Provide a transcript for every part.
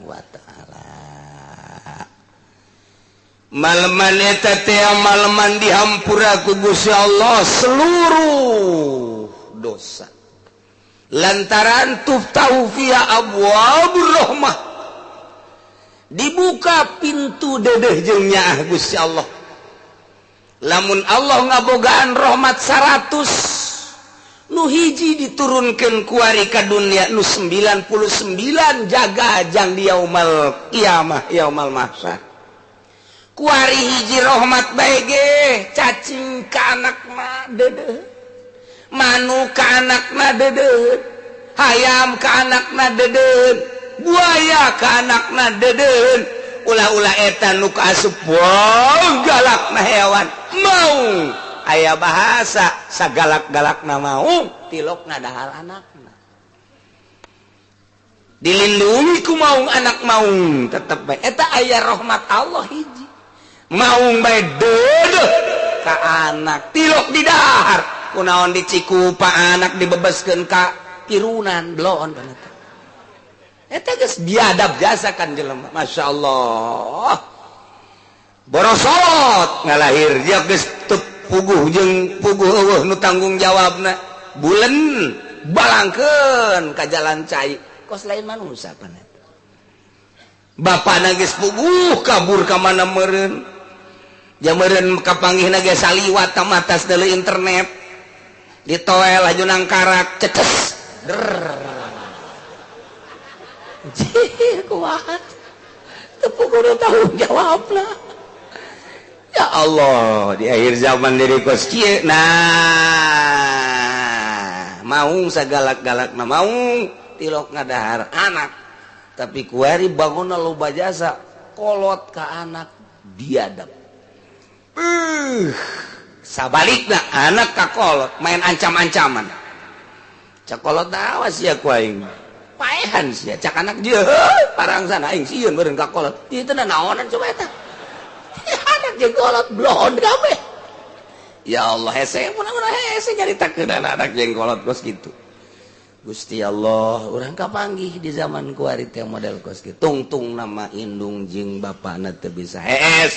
Wa ta'ala. Maleman eta teh maleman dihampura ku Gusti Allah seluruh dosa. Lantaran tuftahu fiha abwabur rahmah, dibuka pintu dedeh jeung nyaah Gusti Allah. Lamun Allah ngabogaan rahmat 100, nu hiji diturunkan kuari ka dunia, nu 99 jaga jang di yaumal kiamah, yaumal mahsyar. Kuari hiji rahmat bae ge cacing ka anak mah dedeh, manuk ka anakna dedeh, hayam ka anakna dedeh, buaya ka anakna dedeh. Ulah-ulah eta nu kaasup galakna hewan mau aya bahasa sagalak-galakna mau tilok ngadahar anakna, dilindungi ku maung, anak maung tetep bae eta aya rahmat Allah hiji. Maung bae dedeh ka anak tilok di dahar, kunaon dicikupa anak dibebaskeun ka pirunan bloon eta. Eta geus biadab jasa kan jelema. Masya Allah, borosot ngalahir dia geus teu puguh jeung puguh eueuh nu tanggung jawabna, bulen balangkeun ka jalan cai kos lain manusia pan eta. Bapana geus puguh kabur ka mana meureun, jameureun kapanggihna ge saliwat tamatas deuleu internet, ditoel laju nangkarak ceces der. Jih, kuat tepuk udah tanggung jawab lah. Ya Allah, di akhir zaman dari kos kieu. Nah, maung sagalak-galak na maung tilok ngadahar anak, tapi kuari bangunna loba jasa kolot ka anak biadab. Sabalikna anak ka kolot main ancam-ancaman. Cak kolot awas ya ku aing, paehan sia. Cak anak dia parang sana aing sieun meureun ka kolot. Ieu teh naonan coba eta. Anak jeung kolot blon kabeh. Ya Allah, hese mun hese nyaritakeun anak jeung kolot kos kitu. Gusti Allah, urang kapanggih di zaman kuari teh model kos kitu. Tungtung nama indung jeung bapana teu bisa hees.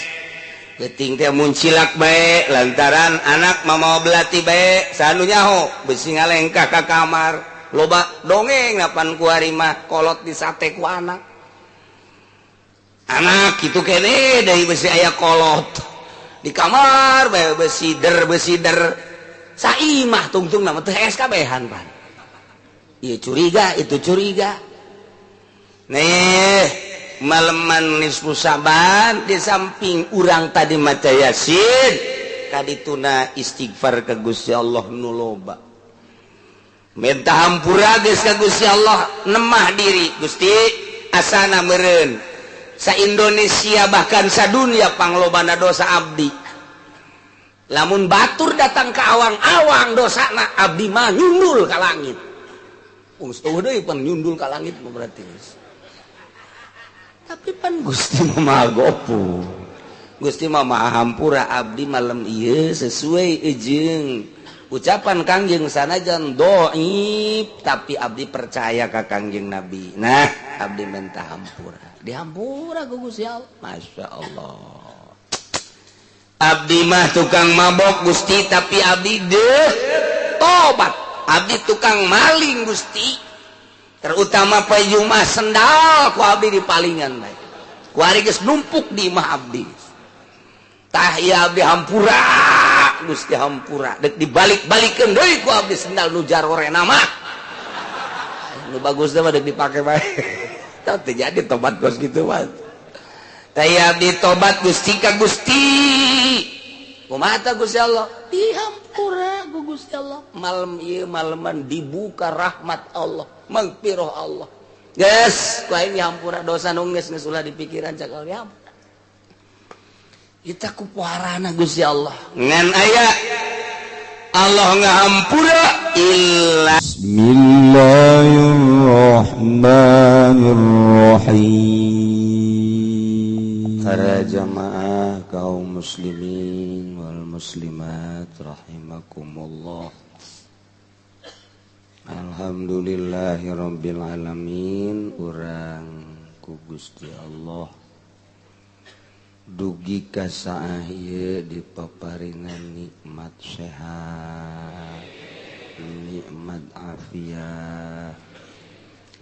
Geuting teh muncilak bae lantaran anak mamawa belati bae, sanu nyaho besi ngalengkah ka kamar. Loba dongeng napan kuari mah kolot disate ku anak. Anak kitu kene deui besi aya kolot di kamar bae besi der besi der saimah tungtung nama teh hees kabehan pan. Ieu curiga itu curiga. Nih maleman nisfu Syaban di samping urang tadi maca Yasin kadituna istighfar ka Gusti Allah nu loba. Minta hampura geus ka Gusti Allah, nemah diri Gusti asana meureun sa Indonesia bahkan sa dunia panglobana dosa abdi. Lamun batur datang ke awang-awang dosana abdi mah nyundul ka langit. Geus eueuh deui pan nyundul ka langit mah berarti geus. Tapi pan Gusti mah Maha Gofur. Gusti mah Maha Hampura, abdi malam ieu sesuai jeung ucapan Kangjeng sanajan doib tapi abdi percaya ka Kangjeng Nabi. Nah, abdi minta hampura. Dihampura ku Gusti Allah. Masya Allah. Abdi mah tukang mabok Gusti tapi abdi deh tobat. Abdi tukang maling Gusti, terutama pajumah sendal ku abdi dipalingan bae. Ku ari geus numpuk di imah abdi. Tah ieu abdi hampura Gusti hampura, dek dibalik-balikeun deui ku abdi sendal nu jarorena mah. Nu bagus mah dek dipake bae. Tah teu jadi tobat kos kitu mah. Tah ieu abdi tobat Gusti ka Gusti. Kumaha tah Gusti Allah? Dihampura ku Gusti Allah. Malam ieu maleman dibuka rahmat Allah, magfirah Allah. Geus, ku aing dihampura dosa nu geus geus ulah dipikiran cak Allah dihampura. Kita kupuarana Gusti Allah. Ngan aya Allah ngahampura illa. Bismillahirrahmanirrahim. Para jamaah kaum muslimin wal muslimat rahimakumullah. Alhamdulillahirabbil alamin. Urang ku Gusti Allah dugi ka saah ieu dipaparingan nikmat sehat, nikmat afiat,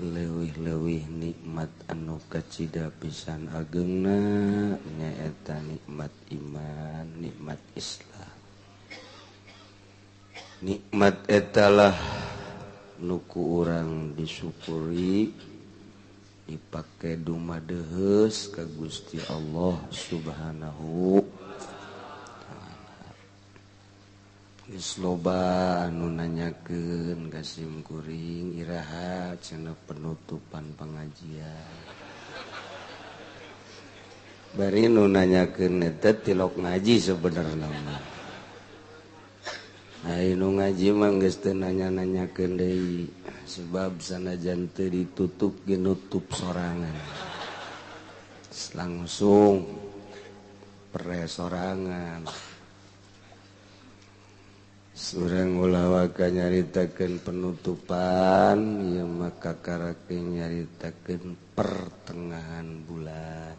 leuwih-leuwih nikmat anu kacida pisan agengna nyaeta nikmat iman, nikmat Islam. Nikmat etalah nu ku urang disyukuri, dipake dumadeheus ka Gusti Allah Subhanahu wa ta'ala. Geus loba anu nanyakeun ka sim kuring, iraha cenah penutupan pengajian. Bari nu nanyakeun eta tilok ngaji sebenarna mah. Ai nu ngaji mah geus teu nanya-nanyakeun deui, sebab sanajan teu ditutup ge nutup sorangan. Langsung pre sorangan. Surang ulah waka nyaritakeun penutupan, ieu mah kakarake nyaritakeun pertengahan bulan.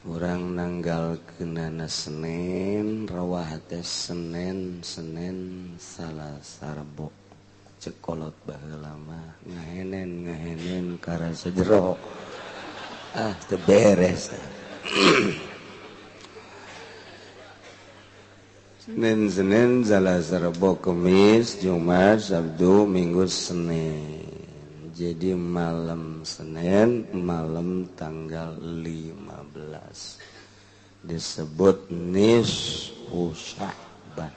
Urang nanggalkeunana Senin, rawah teh Senin, Senin Salasa Rebo. Cekolot baheula mah ngahenen ngahenen karasa jero. Ah, teu beres. Senin, Senin, Selasa, Rebo, Kamis, Jumat, Sabtu, Minggu, Senin. Jadi malam Senin, malam tanggal 15 disebut nisfu Sya'ban.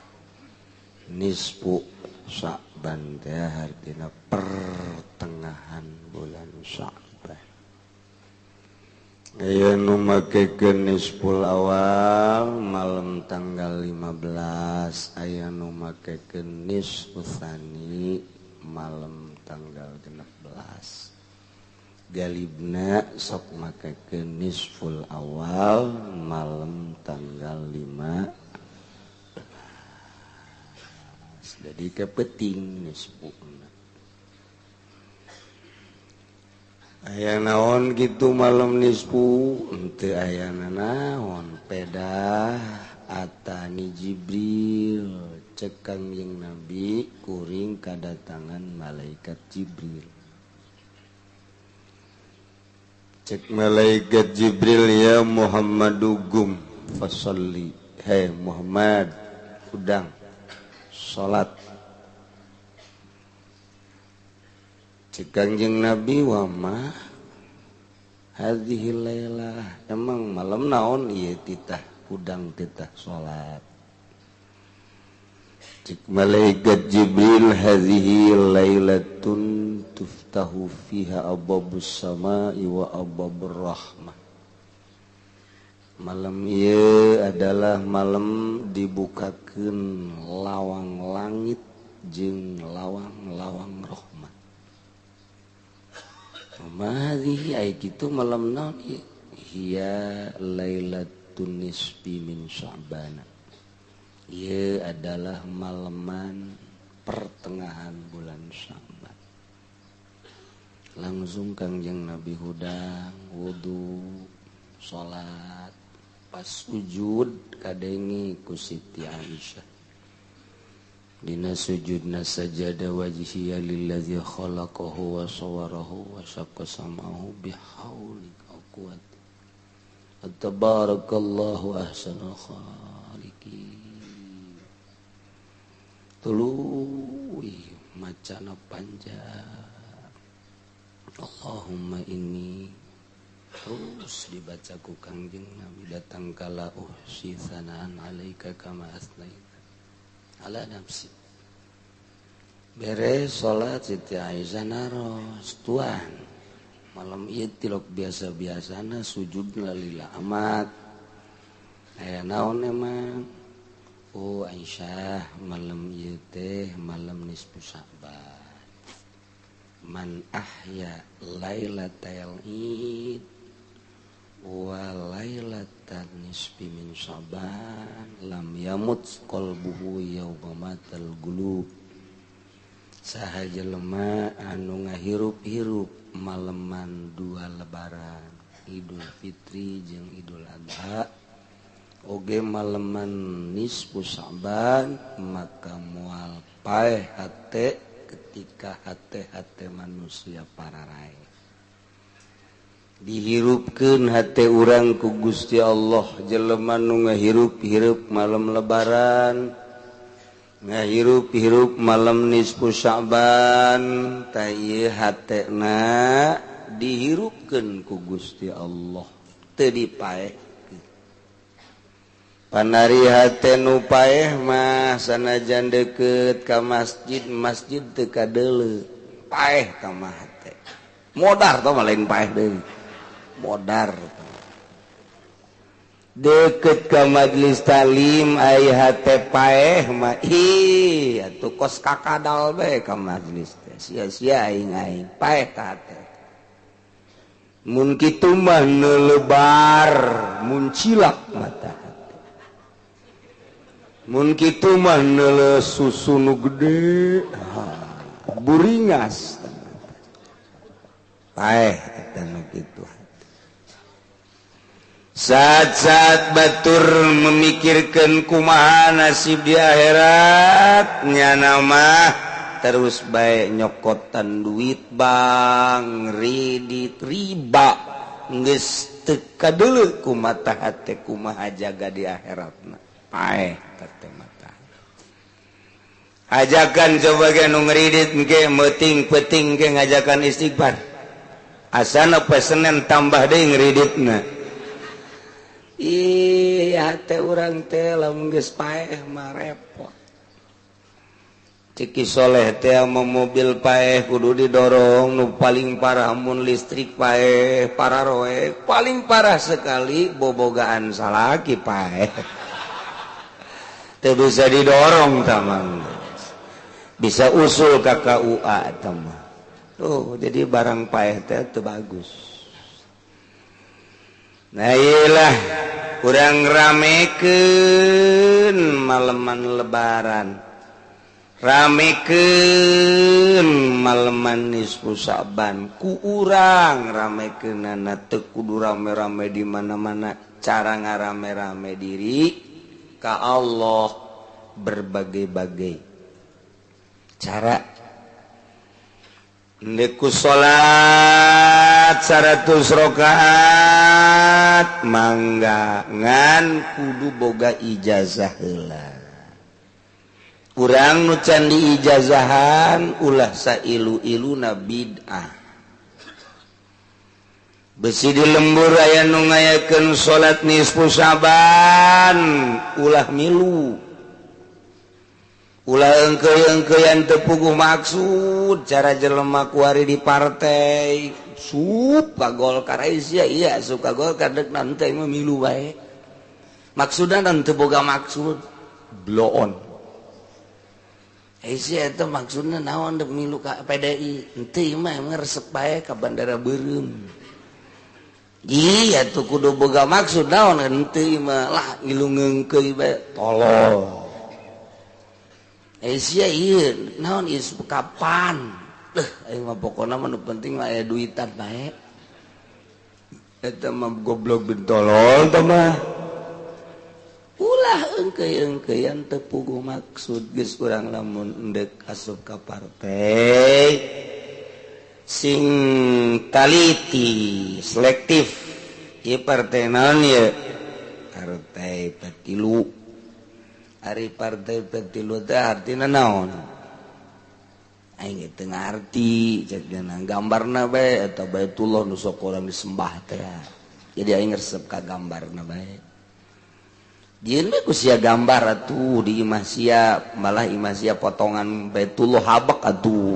Nisfu Sya'ban teh artina pertengahan bulan Sya'ban. Aya nu makekeun nisful awal malam tanggal 15, aya nu makekeun nisfu tsani malam tanggal 16. Galibna sok makekeun nisful awal malam tanggal 15. Jadi kepeting nisfuna. Aya naon gitu malam nisfu, henteu aya naon pedah atani Jibril cek Kangjeng Nabi kuring kadatangan malaikat Jibril. Cek malaikat Jibril, ya Muhammadu gum fasalli, hei Muhammad udang salat. Cek Kangjeng Nabi, wa ma hadhihi lailah, emang malam naon ieu titah udang titah salat. Cek malaikat Jibril, hadhihi lailatun tuftahu fiha abwabus samai wa abwabur rahmah. Malam ieu adalah malam dibukakeun lawang langit jeung lawang-lawang rahmat. Mahadhihi ai kitu malam naon ieu? Hiya lailatun nisfi min Sya'ban. Ieu adalah malaman pertengahan bulan Sya'ban. Langsung Kangjeng Nabi hudang wudu salat, pas sujud kadengi ku Siti Aisyah. Dina sujudna sajada wajhiya lillazi khalaqahu wa sawwarahu wa syaqqa sam'ahu bihaulika wa quwwati. Tabarakallahu ahsanul khaliqin. Tuluy macana panjang. Allahumma inni, terus dibaca ku Kangjeng Nabi datang kala uhsi sanaan alaika kama asnaita ala nafsi. Beres salat Siti Aisyah naros, tuan malam ieu tilok biasa-biasana sujudna lila amat. Aya naon emang? Oh Aisyah, malam ieu teh malam nisfu Sya'ban. Man ahya lailatal id wa lailatan nisfi min Sya'ban lam yamut qalbuhu yauma matal gulub. Saha jelema anu ngahirup-hirup Maleman dua lebaran, Idul Fitri jeung Idul Adha, oge maleman nisfu Sa'ban, maka moal paeh hate ketika hate-hate manusia pararae. Dihirupkeun hate urang ku Gusti Allah. Jelema nu ngahirup-hirup malam lebaran, ngahirup-hirup malam nisfu Sya'ban, tah ieu hatena dihirupkeun ku Gusti Allah, teu dipaehkeun. Panari hate nu paeh mah sanajan deukeut ka masjid, masjid teu kadeuleu, paeh ka mah hate. Modar tah mah, lain paeh deui, modar. Deket ke majelis talim ai hate paeh mah, ih atuh kos kakadal bae ka majelis teh, sia-sia aing aing paeh ka hate. Mun kitu mah lebar muncilak mata hate. Mun kitu mah neule susu nu gede buringas, paeh eta nu kitu. Saat-saat batur memikirkan kumaha nasib di akhirat, nyana mah terus baik nyokotan duit bank, kredit riba, geus teu kadeuleu ku mata hate kumaha jaga di akhiratna, paeh teh mata. Ajakan coba ge nu ngredit ge meuting peuting ge ngajakan istighfar, asana poe Senen tambah deui ngreditna. Ih, hate urang teh lamun geus paeh mah repot. Ceki soleh teh mau mobil paeh kudu didorong, nu paling parah mun listrik paeh, pararoek, paling parah sekali bobogaan salaki paeh. Teu bisa didorong tamang. Bisa usul ka KUA eta mah. Tuh, jadi barang paeh teh teu bagus. Nah iyalah kurang ramekeun maleman lebaran, ramekeun maleman nisfu Sa'ban, ku urang ramekeunana teu kudu rame-rame di mana-mana, cara ngarame-rame diri ka Allah berbagai-bagai cara. Niku salat 100 rakaat mangga, ngan kudu boga ijazah heula. Urang nu can diijazahan ulah sailu-iluna bid'ah. Besi di lembur aya nu ngayakeun salat nisfu Sa'ban, ulah milu. Ulah engkeu-engkeuan teu puguh maksud cara jelema kuari di partai suka Golkar sia, iya suka Golkar dek nanti mah milu bae. Maksudna teu boga maksud bloon. Sia eta maksudna naon dek milu ka PDI, henteu mah resep bae ka bandara beureum. Iya tuh kudu boga maksud naon, henteu mah lah ngilu ngeungkeuy bae tolol. Sia ieu naon ieu kapan? Aing mah pokona mah nu penting mah aya duitan bae. Eta mah goblok bin tolol tah mah. Ulah engkeuy-engkeuyan teu puguh maksud geus urang lamun endek asup ka partai sing taliti selektif. Ieu partai naon ieu? Partai Petilu. Ari partai Petilu teh artina naon? Aing teu ngarti cek dina gambarna bae eta Baitullah nu sok urang disembah teh. Jadi aing resep ka gambarna bae. Jieun we ku sia gambar atuh di imah sia, malah imah sia potongan Baitullah habek atuh.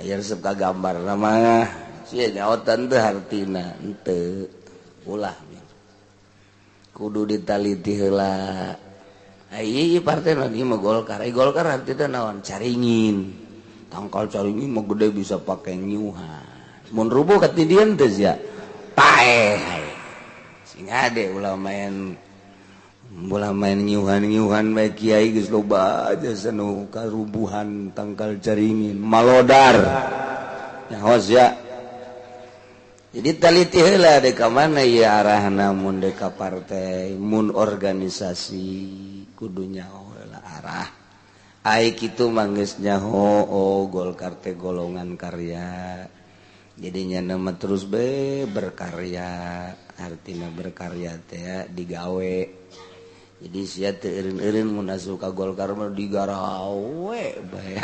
Aya resep ka gambarna mah sia nyaotan teh hartina henteu. Ulah kudu ditaliti heula. Ai partai naon ieu mah Golkar. Ai Golkar artina naon? Caringin. Tangkal caringin mah gede bisa pake nyuhan. Mun rubuh katidian teh sia. Paeh. Sing ade ulah main nyuhan-nyuhan bae kiai geus loba aja sanu karubuhan tangkal caringin malodar. Nyaho sia. Jadi taliti heula dek ka mana ieu arahna, mun dek ka partai, mun organisasi kudu nyaho heula arah. Ai kitu mah geus nyaho, oh Golkar teh golongan karya. Jadinya nama terus be berkarya, artinya berkarya teh digawe. Jadi sia teu eureun-eureun mun asup ka Golkar mah digarawe bae.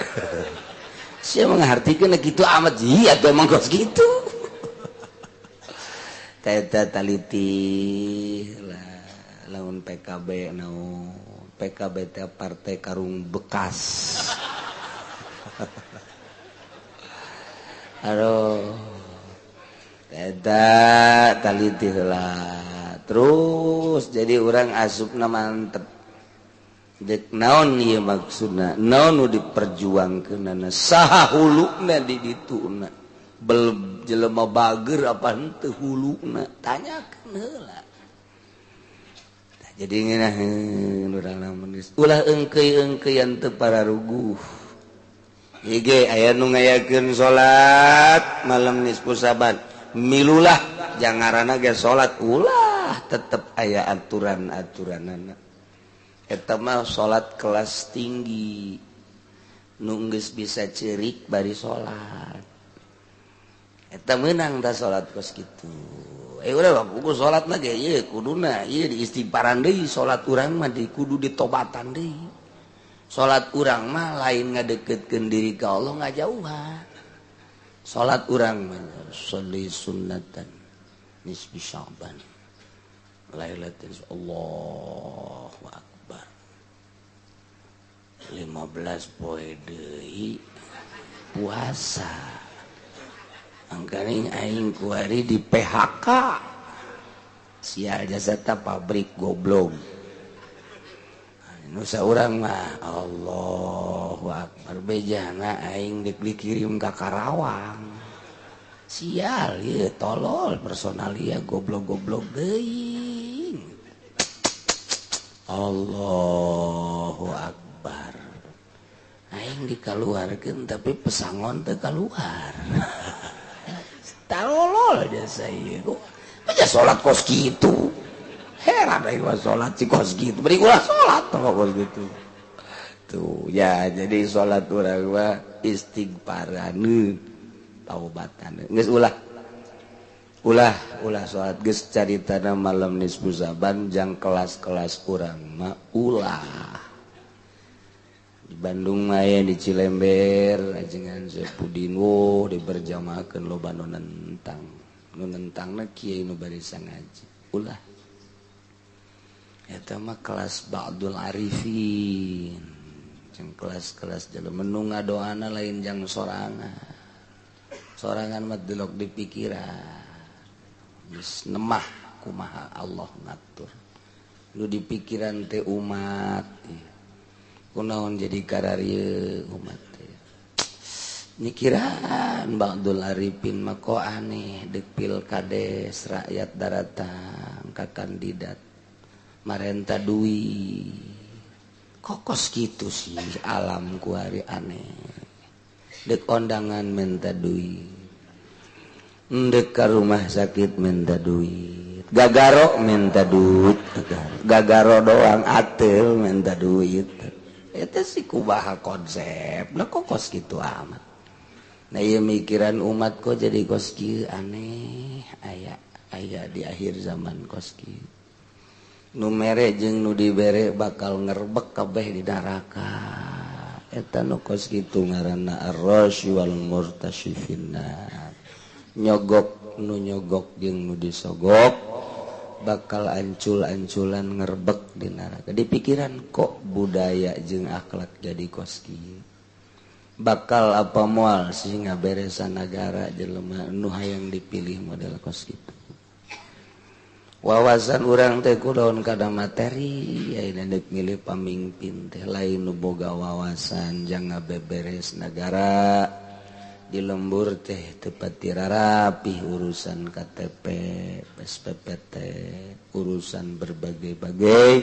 Sia mah ngartikeun kitu amat, iya tuh emang kos kitu. Eta taliti lah lamun PKB naon, PKB teh partai karung bekas. Aduh, eta taliti heula. Terus jadi orang asupna mantep. Dek naon ieu maksudna? Naon nu diperjuangkeunana? Saha huluna di dituna? Bel jelema bager apa henteu huluna? Tanyakeun heula. Tah jadi ngeunaheun urang lamun geus ulah eungkeuy-eungkeuyan teu pararuguh. Ige aya nu ngayakeun salat malam nisfu Saban, milulah jangarana ge salat ulah, tetep aya aturan-aturanana. Eta mah salat kelas tinggi nu geus bisa ceurik bari salat. Eta meunang tah salat kos kitu. Udah kudu salat mah ge ieu kuduna ieu diistighfaran deui, salat urang mah di kudu ditobatan deui. Salat urang mah lain ngadeketkeun diri ka Allah, ngajauhan. Salat urang mah sholli sunnatan nisfi Sya'ban lailatin, Allahu akbar, 15 poe deui puasa. Angkaning aing kuari di PHK, sial jasa pabrik goblok. Nusa urang mah Allahu akbar, bejana aing dek dikirim ka Karawang, sial ieu tolol personalia goblok-goblok deui. Allahu akbar, aing dikaluarkeun tapi pesangon teu kaluar. Tolol jasa ieu aja salat kos kitu. Heran aing mah salat si kos kitu, beri ulah salat tong kos kitu. Tuh ya, jadi salat urang mah istighfaran, taubatan. Geus ulah. Ulah ulah salat geus caritana malam nisfu Saban jang kelas-kelas urang mah ulah. Di Bandung mah aya di Cilember ajengan Sepudin wo diberjamaahkeun loba nu nentang. Nu nentangna kiai nu bari sangaji. Ulah. Eta mah kelas ba'dul arifin. Jeung kelas-kelas jelema nu ngadoana lain jang sorangan. Sorangan mah delok di pikiran. Geus nemah kumaha Allah ngatur. Nu di pikiran teh umat. Kunaon jadi kararieu umat teh. Mikiran ba'dul arifin mah kok aneh deuk pilkades rakyat daratang ka kandidat marenta duit. Kokos gitu sih alam kuari aneh. Dek ondangan minta duit, dek ke rumah sakit minta duit, gagaro minta duit, gagaro doang atel minta duit. Itu sih kubaha konsep lah kokos gitu amat. Nah iya mikiran umat kok jadi kos kieu aneh, aya aya di akhir zaman kos kieu. Nu mere jeung nu dibere bakal ngerbek kabeh di neraka. Eta nu kos kitu ngaranna ar-rasy wal murtasy finnar. Nyogok nu nyogok jeung nu disogok bakal ancul-anculan ngerbek di neraka. Di pikiran kok budaya jeung akhlak jadi kos kieu. Bakal apa moal sih ngaberesan nagara jelema nu hayang dipilih model kos kitu. Wawasan urang teh kudaon kada materi, ayeuna deuk milih pamimpin teh lain nu boga wawasan jang ngabeberes nagara. Di lembur teh teu pati rarapih urusan KTP, SPPT, urusan berbagai-bagai,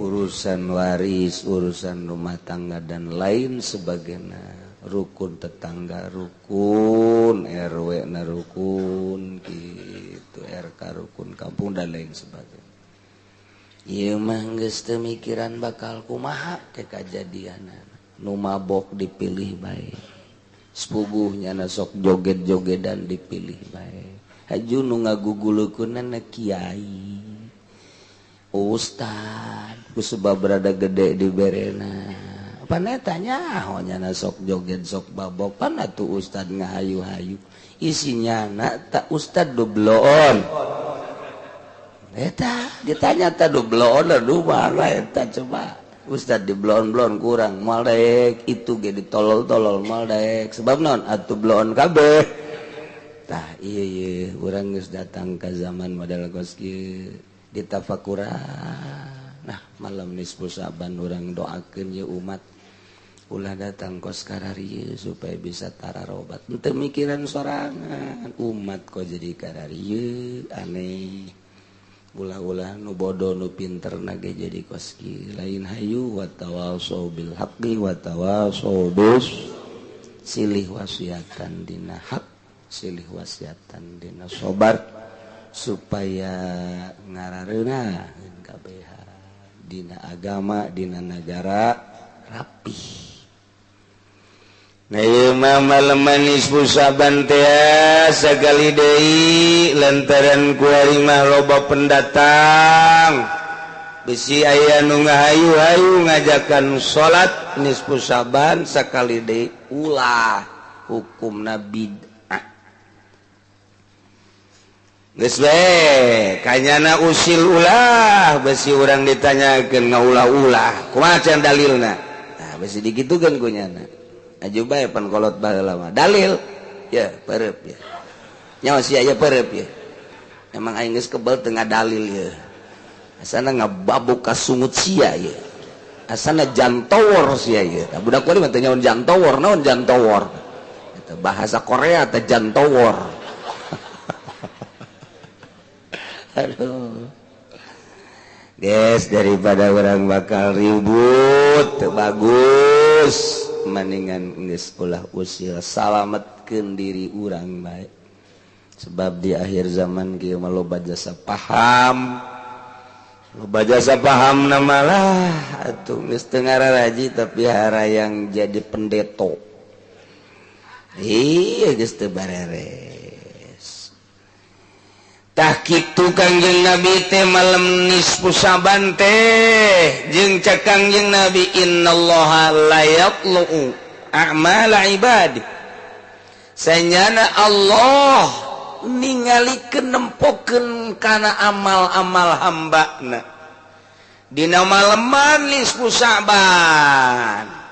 urusan waris, urusan rumah tangga dan lain sebagainya, rukun tetangga, rukun rukun, RW na rukun gitu, RK rukun kampung dan lain sebagainya. Ieu mah geus teu mikiran bakal kumaha ke kajadianana. Nu mabok dipilih bae. Sepuguhnya na sok joget-jogedan dipilih bae. Haju nu ngagugulukeunana kiai, ustad, ku sebab berada gede di berena. Panetanya nyana sok joget sok babok pan atuh ustad ngahayu-hayu. Isinya na tak ustad dubloon. Eta ditanya ta dubloon aduh mana eta coba. Ustad dibloon-bloon kurang moal daek itu ge ditolol-tolol moal daek sebab naon atuh bloon kabeh. Tah ieu ieu urang geus datang ka zaman model kos kieu ditafakuran. Nah malam nisfu Sa'ban urang doakeun ye umat ulah datang kos kararieu supaya bisa tararobat. Henteu mikiran sorangan umat kok jadi kararieu aneh. Ulah-ulah nu bodoh nu pinter nage jadi kos kieu. Lain hayu wa tawasau bil haqqi wa tawasau bis silih wasiatan dina hak, silih wasiatan dina sobar supaya ngarareuna kabehan dina agama dina negara rapih. Nah ieu mah malem nisfu Sa'ban teh sagali deui lantaran kuari mah loba pendatang bisi aya nu ngahayu-hayu ngajakan salat nisfu Sa'ban sakali deui ulah hukumna bid'ah. Geus bae kanyana usil ulah besi urang ditanyakeun ngaulah-ulah kumaha can dalilna. Nah besi dikitukeun ku nyana. Aju bae pan kolot baheula mah dalil ya perep ya nyawa sia ya perep ya emang aing geus kebel teu ngadalil ya asana ngababuk ka sungut sia ya asana jantowor sia ya. Nah, budak kuari mah teu nyaon jantowor naon jantowor eta bahasa Korea teh jantowor. Aduh guys, daripada orang bakal ribut teu bagus mendingan geus ulah usil salametkeun diri urang bae. Sebab di akhir zaman kieu mah loba jasa paham. Loba jasa paham na malah atuh geus teu ngararaji tapi harayang jadi pendeto. Iya geus teu bareres. Tah kitu Kangjeng Nabi teh malam nisfu Sa'ban teh jeung cek Kangjeng Nabi innallaha la yatlu'u a'mala ibadi. Sanyana Allah ningalikeun nempokeun kana amal-amal hambana. Dina maleman nisfu Sa'ban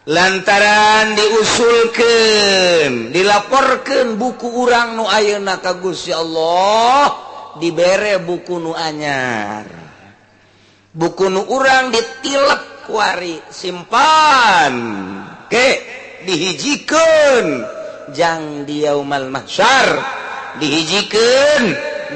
lantaran diusulkeun dilaporkeun buku urang nu ayeuna ka Gusti Allah dibere buku nu anyar, buku nu urang ditilep kuari simpan ke dihijikeun jang di yaumal mahsyar dihijikeun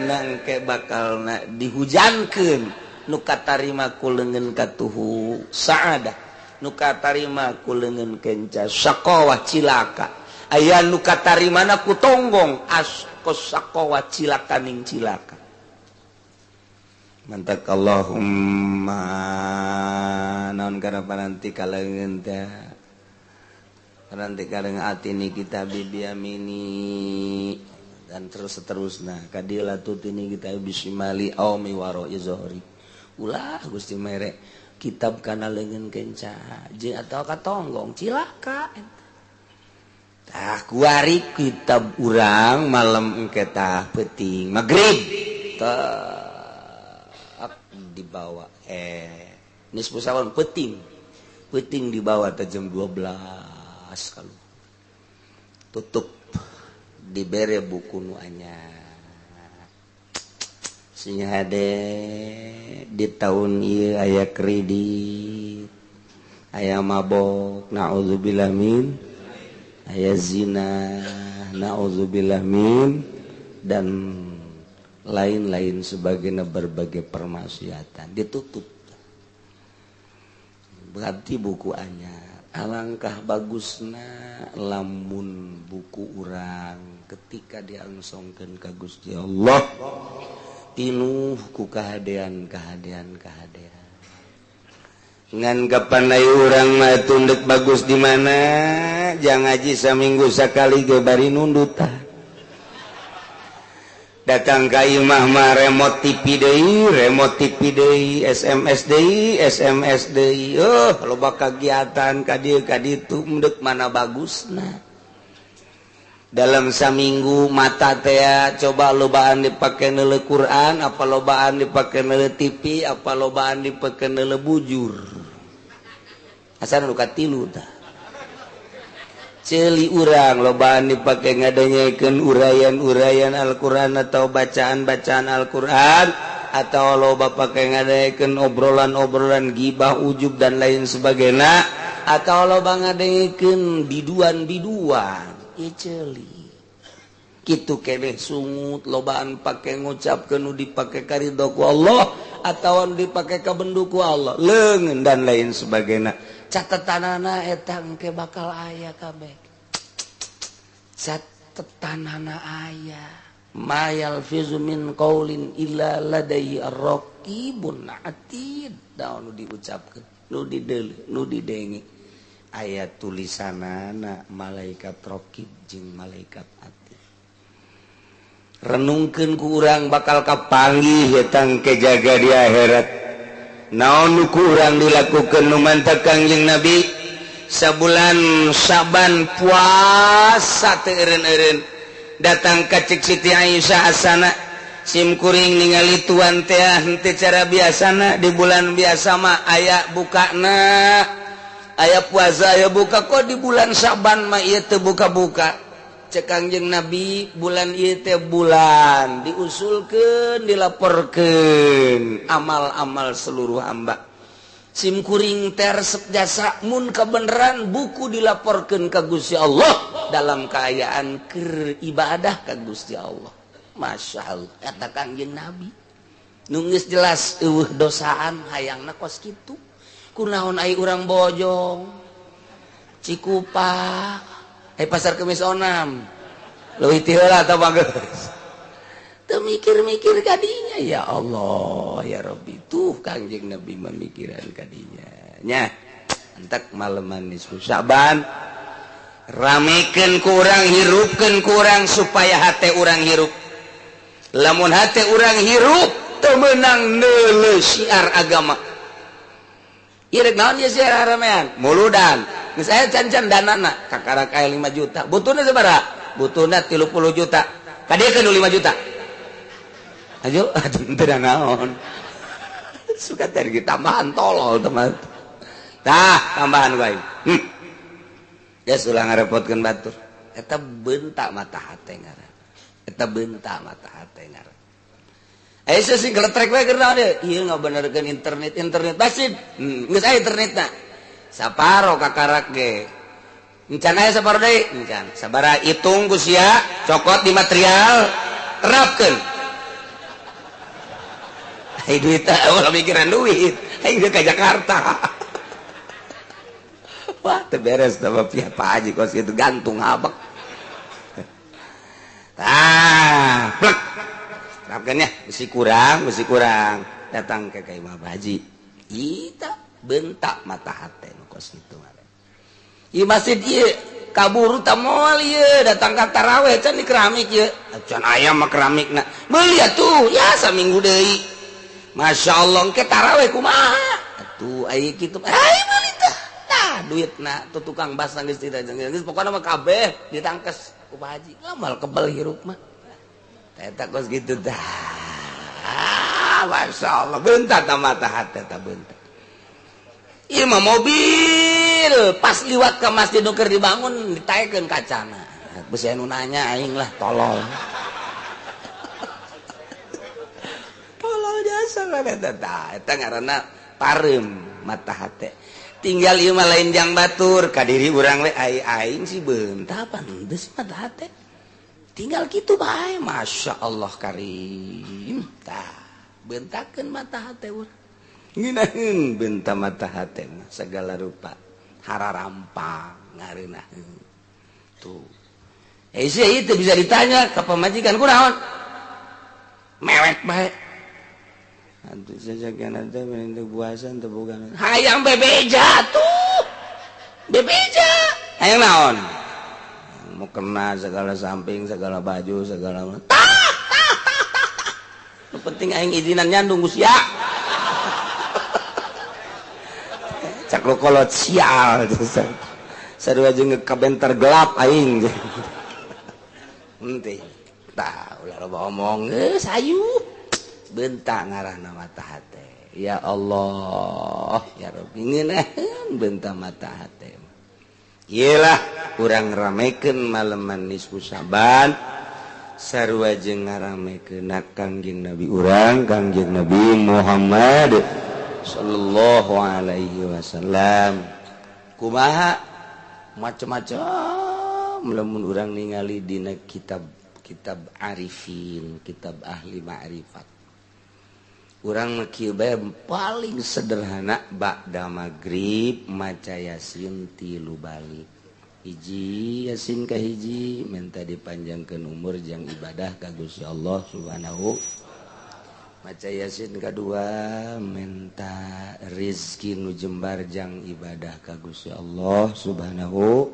nangke bakalna dihujankeun nu katarima ku leungeun katuhu saadah, nu katarima ku leungeun kenca saqawah cilaka, aya nu katarimana ku tonggong askos saqawah cilaka ning cilaka. Mantak Allahumma naon kana paranti kaleungeun teh paranti kaleungeun atini kita biyamini dan terus seterusna kadila tutini kita bisimali aumi waro izhori. Ulah Gusti mere kitab kana leungeun kenca jeung atawa katonggong cilaka. Tah kuari kitab urang malam engke tah peuting magrib tah dibawa nisfu Sa'ban peuting peuting dibawa teh jam 12 kalau tutup dibere buku nu anyar. Sing hade di tahun ieu aya kredit, aya mabok, naudzubillah min, aya zina, naudzubillah min, dan lain-lain sebagainya berbagai permaksiatan ditutup. Berarti buku anyar. Alangkah bagusna lamun buku urang ketika diangsongkeun ka Gusti Allah tinuh ku kahadean kahadean kahadean. Ngan kapan ai urang mah tunduk bagus di mana? Jangan ngaji saminggu sakali ge bari nundut tah. Datang ka imah mah remote TV deui, remote TV deui, SMS deui, SMS deui. Oh, loba kagiatan ka dieu ka ditu, endek mana bagusna. Dalam saminggu mata teh coba lobaan dipake neuleuh Quran, apa lobaan dipake neuleuh TV, apa lobaan dipake neuleuh bujur. Asal nu katilu tah. Ceuli urang lobaan dipake ngadengekeun uraian-uraian Al-Qur'an atau bacaan-bacaan Al-Qur'an, atau loba pake ngadengekeun obrolan-obrolan gibah, ujub dan lain sebagainya, atau loba ngadengekeun biduan-biduan. Ieu ceuli. Kitu keneh sungut lobaan pake ngucapkeun nu dipake karidho ku Allah atawa nu dipake kabendu ku Allah, leungeun dan lain sebagainya. Catetanana eta engke bakal aya kabeh. Catetanana aya. Ma yalfizu min qaulin illa ladaihi ar-raqibun atid. Daun nu diucapkeun, nu dideuleu, nu didenge. Aya tulisanana malaikat raqib jeung malaikat atid. Renungkeun ku urang bakal kapanggih eta engke jaga di akhirat. Naon nu kurang dilakukan nu mantap Kangjeng Nabi sabulan Syaban puasa teu eureun-eureun datang ka cek Siti Aisyah asana sim kuring ningali tuan teh henteu cara biasana di bulan biasa mah aya bukana aya puasa aya buka, kok di bulan Syaban mah ieu teu buka-buka. Cek Kangjeng Nabi bulan ieu teh bulan diusulkeun dilaporkeun amal-amal seluruh hamba. Sim kuring teh resep jasa mun kebenaran buku dilaporkeun ka Gusti Allah dalam kaayaan keur ibadah ka Gusti Allah. Masya Allah kata Kangjeng Nabi nu geus jelas eueuh dosaan hayangna kos kitu. Kunaon ai urang Bojong Cikupa pasar Kemis Onam leuwih ti heula atau bagus teu mikir-mikir kadinya. Ya Allah ya Rabbi, tuh Kangjeng Nabi memikiran kadinya nya. Entek maleman nisfu Syaban ramekeun ku urang, hirupkeun ku urang supaya hate urang hirup. Lamun hate urang hirup teu meunang neuleuh syiar agama. Ieu rek naon ieu syiar ramean muludan geus aya can-can danana kakarak aya 5 juta, butuhna sabaraha? Butuhna 30 juta, kadiekeun 5 juta. Ayo atuh teu naon. Suka teh tambahan tolol teman. Tah tambahan bae. Geus ulah ngarepotkeun batur. Eta bentak mata hate ngaran. Eta bentak mata hate ngaran. Aya sing geletrek we keur naon ieu? Ieu ngabenerkeun internet, internet masif. Geus aya internetna. Saparo kakarak ge. Encan aya saparo deui? Encan. Sabaraha hitung ku sia, cokot di material, terapkeun. Ai duit teh ulah mikiran duit, aing ka Jakarta. Wah, teu beres teh pihak Pak Haji kos kitu gantung habek. Tah, plek. Terapkeun ya, besi kurang, datang ke ka Imam Haji. Ita bentak mata hate nu kos kitu mah. Ieu masjid ieu kaburu ta moal ieu datang ka taraweh can di keramik ieu. Can aya mah keramikna. Meuli atuh ya saminggu deui. Masya Allah engke taraweh kumaha? Atuh aya kitu. Ai meuli tah. Tah duitna tuh tukang basah geus tidak geus pokona mah kabeh ditangkes ku Pak Haji. Ngamal kebel hirup mah. Eta kos kitu tah. Masya Allah bentak ta mata hate ta bentak. Ieu mah mobil pas liwat ke masjid nu keur dibangun ditaekeun kacana. Besi anu nanya aing lah tolol. Tolol jasa lah eta tah. Eta ngaranna pareum mata hate. Tinggal ieu mah lain jang batur ka diri urang we ai aing si beunta pantes mata hate. Tinggal kitu bae Masya Allah karim. Tah bentakeun mata hate urang. Ngeunaheun benta mata hate mah segala rupa. Hararampang ngareunah tuh. Sih itu bisa ditanya ke pamajikan kunaon? Mewek bae. Atuh sajakan teh mending puasa teu boga. Hayang bebeja tuh. Bebeja. Hayang naon? Mau kena segala samping, segala baju, segala tah tah tah tah. Nu penting aing izinan nyandung geus ya. Cak lo kolot sial. Sarua jeung kabenter gelap aing. Henteu. Tah ulah loba omong geus hayu. Bentak ngarahna mata hate. Ya Allah, ya Rabbi ngeunaheun bentak mata hate. Iyalah urang ramekeun maleman nisfu Syaban sarua jeung ngaramekeun Kangjeng Nabi urang Kangjeng Nabi Muhammad sallallahu alaihi wasallam. Kumaha macam-macam lamun urang ningali dina kitab arifin, kitab ahli ma'rifat. Urang kieu bae paling sederhana ba'da magrib maca Yasin 3 balik. Hiji Yasin ka hiji minta dipanjangkeun umur jang ibadah ka Gusti Allah Subhanahu. Maca Yasin kadua minta rizki nu jembar jang ibadah ka Gusti Allah Subhanahu.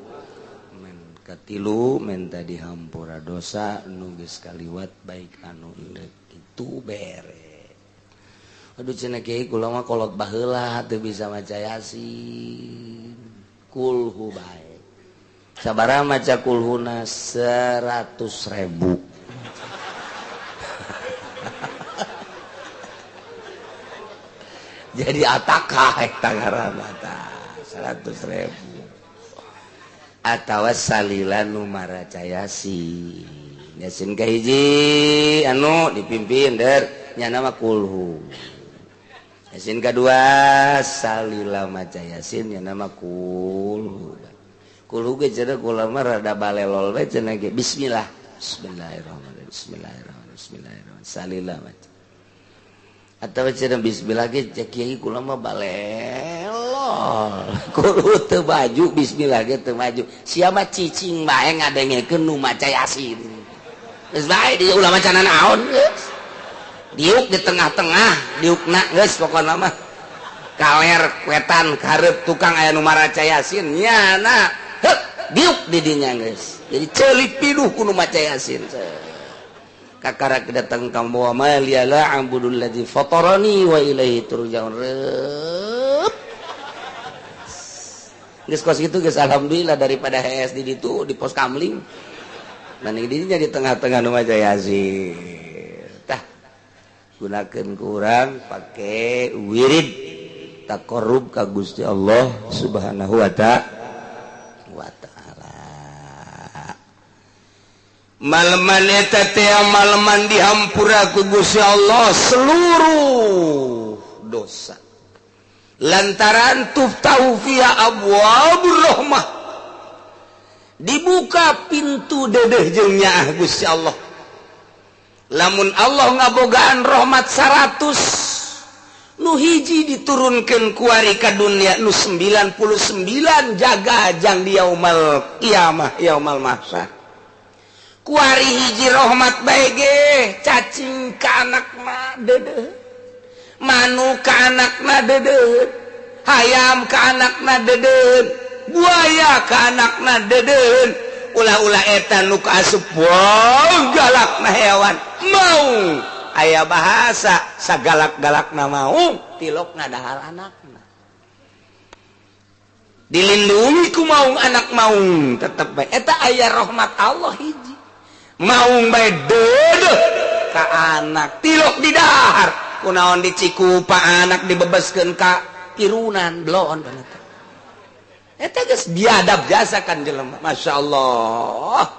Katilu minta dihampura dosa nu geus kaliwat baik anu indeuk itu bere. Aduh cenah kiai kula mah kolot baheula teu bisa maca Yasin. Kulhu bae. Sabaraha maca kulhuna 100.000. Jadi atakah eta ngaranna tah 100.000. Atawa salila nu maraca Yasin. Yasin kahiji anu dipimpin der nya nama kulhu. Yasin kedua salila maca Yasin nya nama kulhu. Kulhu ge cenah kula mah rada balelol we cenah ge bismillah. Bismillahirrahmanirrahim. Bismillahirrahmanirrahim. Bismillahirrahmanirrahim. Salila maca. Atawa cenah bismillah ge cek kiai kula mah balelol. Kulhu teu maju bismillah ge teu maju. Sia mah cicing bae ngadengekeun nu maca Yasin. Geus bae di ulah maca naon geus. Diuk di tengah-tengah diukna geus pokona mah kaler wetan karep tukang aya nu maraca Yasin nyana heuk diuk di dinya geus jadi ceuli piduh ku nu maca Yasin kakara datang ka wa ma liya la a'budul ladzi fatarani wa ilaihi turja'un. Geus kos kitu geus alhamdulillah daripada hees di ditu di pos kamling mending di dinya di tengah-tengah nu maca Yasin. Gunakan kurang pakai wirid taqarrub ka Gusti Allah Subhanahu wa ta'ala. Maleman eta teh maleman dihampura ku Gusti Allah seluruh dosa lantaran tuftahu fiha abwabur rahmah, dibuka pintu dedeh jeung nyaah Gusti Allah. Lamun Allah ngabogaan rahmat 100 nu hiji diturunkeun kuari ka dunia nu 99 jaga jang di yaumal qiyamah yaumal mahsyar. Kuari hiji rahmat bae ge cacing ka anakna deudeuh, manuk ka anakna deudeuh, hayam ka anakna deudeuh, buaya ka anakna deudeuh. Ulah-ulah eta nu kaasup wow galakna hewan mau aya bahasa sagalak-galakna mau tilokna dahar anakna dilindungi ku maung anak maung tetep bae eta aya rahmat Allah hiji maung bae deudeuh ka anak tilok di dahar kunaon dicikupa anak dibebeskeun ka pirunan bloon eta. Eta geus biadab jasa kan jelema Masya Allah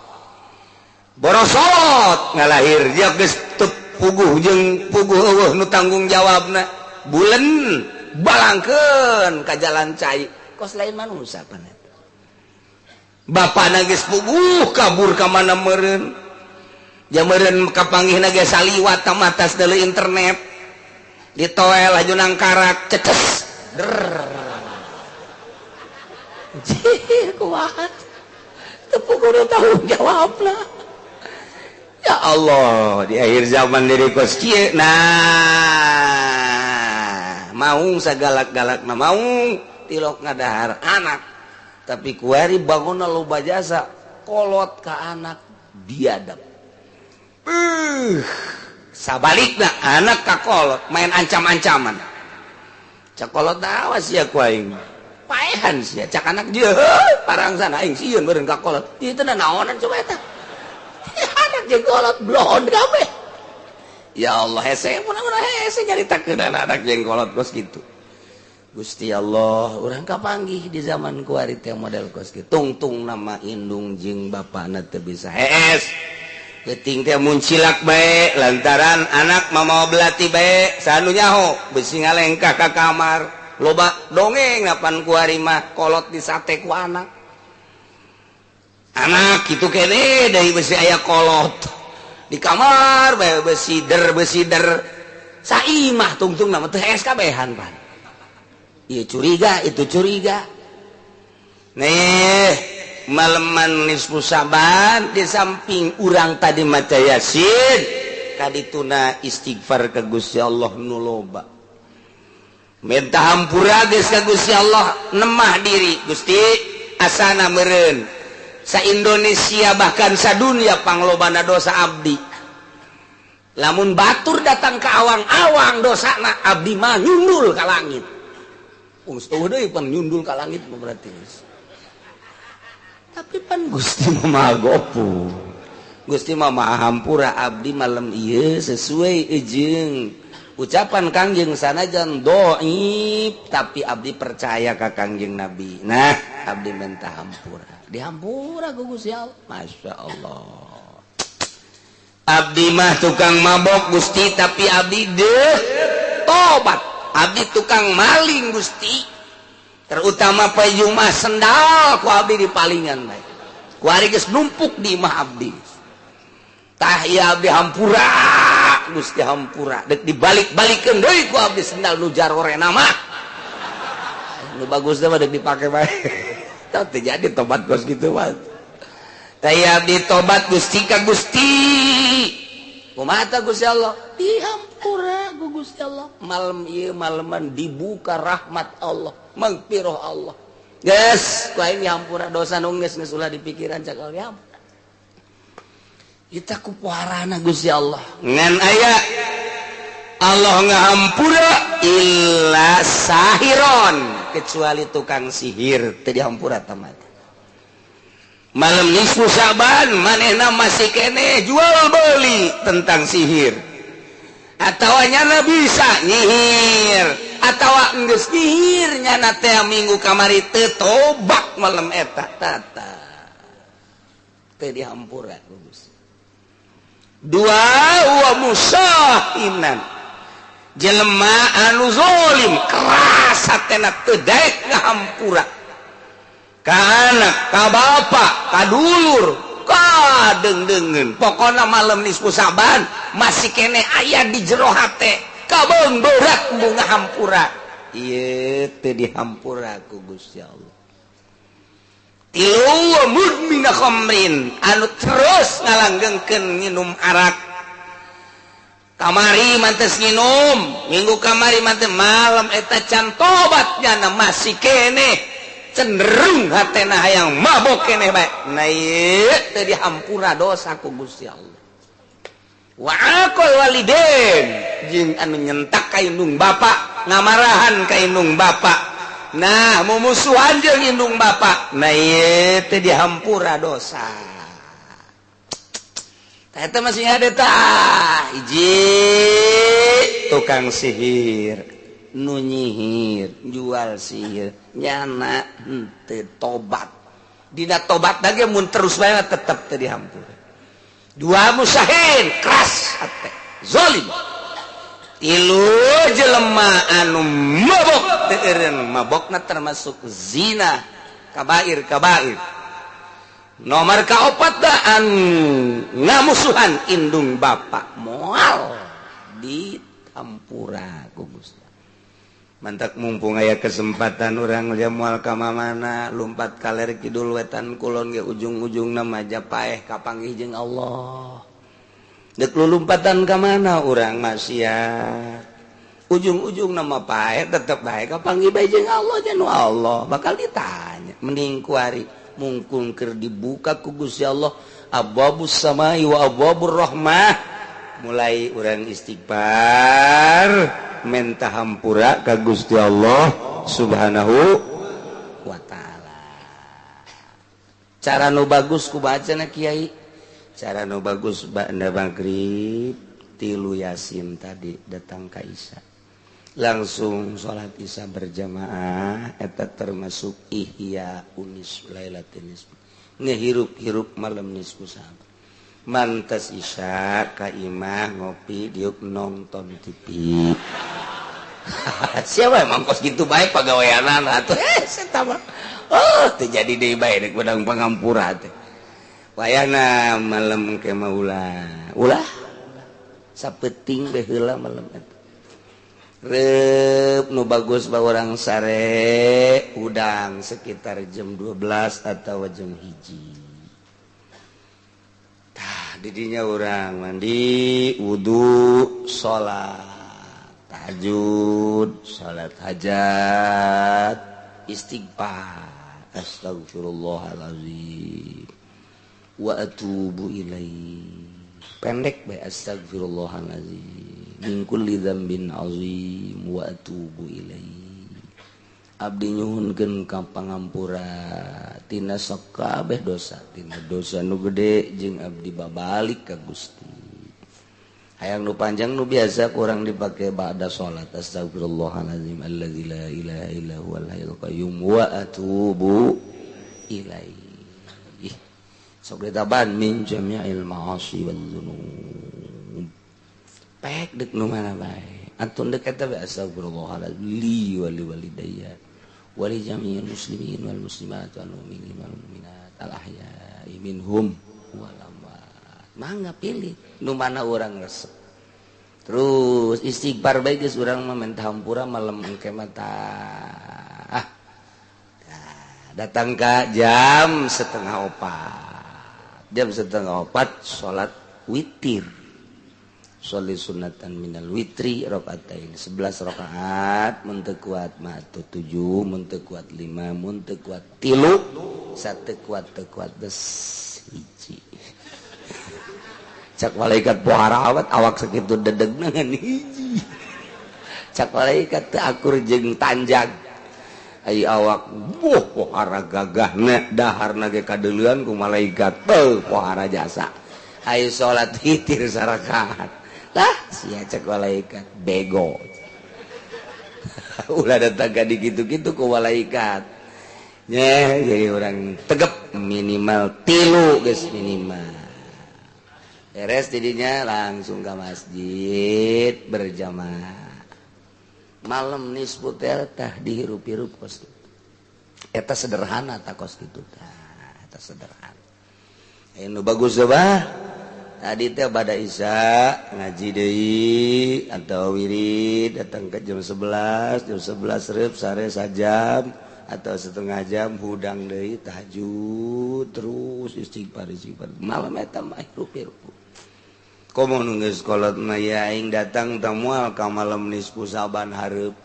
borosot ngalahir dia geus teu puguh jeung puguh eueuh nu tanggung jawabna bulen balangkeun ka jalan cai kos lain manusia pan eta bapana geus puguh kabur ka mana meureun jameureun kapanggihna ge saliwat ka matas deuleu internet ditoel laju nangkarak ceces der. Jih, kumaha tepuk kudu tanggung jawab lah. Ya Allah, di akhir zaman dari kos kieu. Nah, maung sagalak-galak na maung tilok ngadahar anak, tapi kuari bangun loba jasa kolot ka anak biadab. Sabalikna anak ka kolot main ancam-ancaman. Cak kolot, awas ya ku aing paehan sia. Cak anak dia, parang sana aing sieun meureun ka kolot. Ieu teh naonan coba eta anak jeung kolot blon kabeh. Ya Allah, hese mun hese nyaritakeun anak jeung kolot kos kitu. Gusti Allah, urang kapanggih di zaman kuari teh model kos kitu. Tungtung nama indung jeung bapana teu bisa hees. Geuting teh muncilak bae lantaran anak mamawa belati bae, sanu nyaho besi ngalengkah ka kamar. Loba dongeng napan kuari mah kolot disate ku anak. Anak kitu kene deui besi aya kolot di kamar bae besi der besi der. Saimah tungtung nama teu hees kabehan pan. Ieu curiga, itu curiga. Nih, maleman nisfu Syaban di samping urang tadi maca Yasin, kadituna istighfar ke Gusti Allah nu loba. Minta hampura geus ka Gusti Allah, nemah diri, Gusti asana meureun sa Indonesia bahkan sadunia panglobana dosa abdi. Lamun batur datang ke awang-awang dosana abdi mah nyundul ka langit. Eueuh deui pan nyundul ka langit mah berarti. Tapi pan Gusti mah Maha Gofur. Gusti mah Maha Hampura, abdi malam ieu sesuai jeung ucapan Kangjeng sanajan doib tapi abdi percaya ka Kangjeng Nabi. Nah, abdi minta hampura. Dihampura ku Gusti Allah. Masya Allah. Abdi mah tukang mabok Gusti, tapi abdi deh tobat. Abdi tukang maling Gusti, terutama poe Jumat sendal ku abdi dipalingan bae. Kuari geus numpuk di imah abdi. Tah ieu abdi hampura Gusti, hampura. Dek dibalik-balikeun deui ku abdi sendal nu jarorena mah. Nu bagus mah dek dipake bae. Tah teu jadi tobat kos kitu mah. Tah ieu abdi tobat Gusti ka Gusti. Kumaha tah Gusti Allah? Dihampura ku Gusti Allah. Malam ieu maleman dibuka rahmat Allah, magfirah Allah. Geus, ku aing dihampura dosa nu geus geus ulah dipikiran cak Allah dihampura. Kita ku puharana Gusti Allah. Ngan aya Allah ngahampura illa sahiron, kecuali tukang sihir teu dihampura tamat. Malam nisfu Syaban manehna masih kene jual beli tentang sihir. Atawa nyana bisa nyihir, atawa geus nyihir nyana teh minggu kamari teu tobat malam eta tata. Teu dihampura ku Gusti. Dua wa musahinan, jelema anu zalim keras hatena teu daek ngahampura ka anak, ka bapak, ka dulur, ka deung-deungeun. Pokona malam nisfu Syaban masih kene aya di jero hate kabeung berat embung ngahampura. Ieu teu dihampura ku Gusti Allah. Tilu wa mudmina khamrin, anu terus ngalanggengkeun nginum arak. Kamari mantes nginum, minggu kamari mantes malam eta can tobat nyana masih kene cenderung hatena hayang mabok keneh bae. Nah ieu teu dihampura dosa ku Gusti Allah. Wa aqal waliden, jeung anu nyentak ka indung bapa, ngamarahan ka indung bapa. Nah, mumusuhan jeung indung bapa. Nah ieu teu dihampura dosa. Tah eta masih ada tah hiji tukang sihir, nu nyihir, jual sihir, nyana henteu tobat. Dina tobat ge mun terus bae tetep teu dihampura. Dua musahin keras hate, zalim. Tilu jelema anu mabok teu eureun, mabokna termasuk zina, kabair kabair. Nomor kaopat da anu ngamusuhan indung bapa moal ditampura ku Gusti. Mantak mumpung aya kesempatan urang lia moal ka mana, lumpat kaler kidul wetan kulon ge ujung-ujungna mah paeh kapanggih jeung Allah. Dek lumpatan ka mana urang maksiat, ujung-ujung nama paeh tetep bae kapanggih bae jeung Allah. Jeung Allah bakal ditanya. Mending kuari mungkung keur dibuka ku Gusti Allah abwabus samai wa abwabur rahmah, mulai urang istighfar menta hampura ka Gusti Allah Subhanahu wa ta'ala. Cara nu bagus ku bacana kiai, cara nu bagus ba'da maghrib tilu Yasin tadi datang ka Isya, langsung salat Isya berjamaah, eta termasuk ihya unis lailatin nisf, ngehirup-hirup malam nisfu Syaban. Mantas Isya ka imah ngopi diuk nonton TV. Siapa emang kos gitu baik pagaweanan atuh eta mah. Oh, teu jadi deui bae rek bedang pangampura teh. Wayahna malam ke mah ulah. Ulah sapeting bae heula malam eta. Reup nu bagus ba urang sare udang sekitar jam 12 atau jam 1. Tah didinya urang mandi, wudu, salat tahajud, salat hajat, istighfar, astagfirullahalazim wa atubu ilaih. Pendek bae astagfirullahalazim min kulli dzambin azim wa atubu ilaih. Abdi nyuhunkeun ka pangampura tina sakabeh dosa, tina dosa nu gede jeung abdi babalik ka Gusti. Hayang nu panjang nu biasa kurang dipake ba'da salat astagfirullahalazim allazi la ilaha illa huwal hayyul qayyum wa atubu ilaih. Sok ditaban min jami'il ma'asi wal dzunub. Pek dek nu mana bae. Antun dek eta bae astagfirullahalazim li wa li walidayya wa li jami'il muslimin wal muslimat wal mu'minin wal mu'minat al ahya'i minhum wal amwat. Mangga pilih nu mana urang resep. Terus istighfar bae geus urang mah minta hampura malam engke mah tah. Datang ka jam 3:30. Jam 3:30 salat witir. Sholli sunatan minal witri rokaatain, 11 rakaat, mun teu kuat mah 7, mun teu kuat 5, mun teu kuat 3, satu kuat teu kuat geus hiji. Cak malaikat pohara awat awak sakitu dedegna ngan hiji. Cak malaikat teu akur jeung tanjag. Ai awak boh pohara gagahna daharna ge kadeulean ku malaikat beuh pohara jasa. Ai salat witir sarakaat. Lah sia cek malaikat bego. Ulah datang ka dikitu-kitu ku malaikat. Nyeh jadi orang tegep minimal 3 geus minimal. Beres jadinya langsung ke masjid berjamaah. Malam nisfu teh dihirup-hirup kos kitu. Eta sederhana ta kos kitu tah, eta sederhana. Anu bagus bah. Tadi teh pada Isya ngaji deui atau wirid datang ke jam 11, jam 11 reup sare sajam atau setengah jam hudang deui tahajud terus istighfar istighfar. Malam eta mah hirup-hirup. Komo nu geus kolot mah ya aing datang teh moal ka malam nisfu Saban hareup.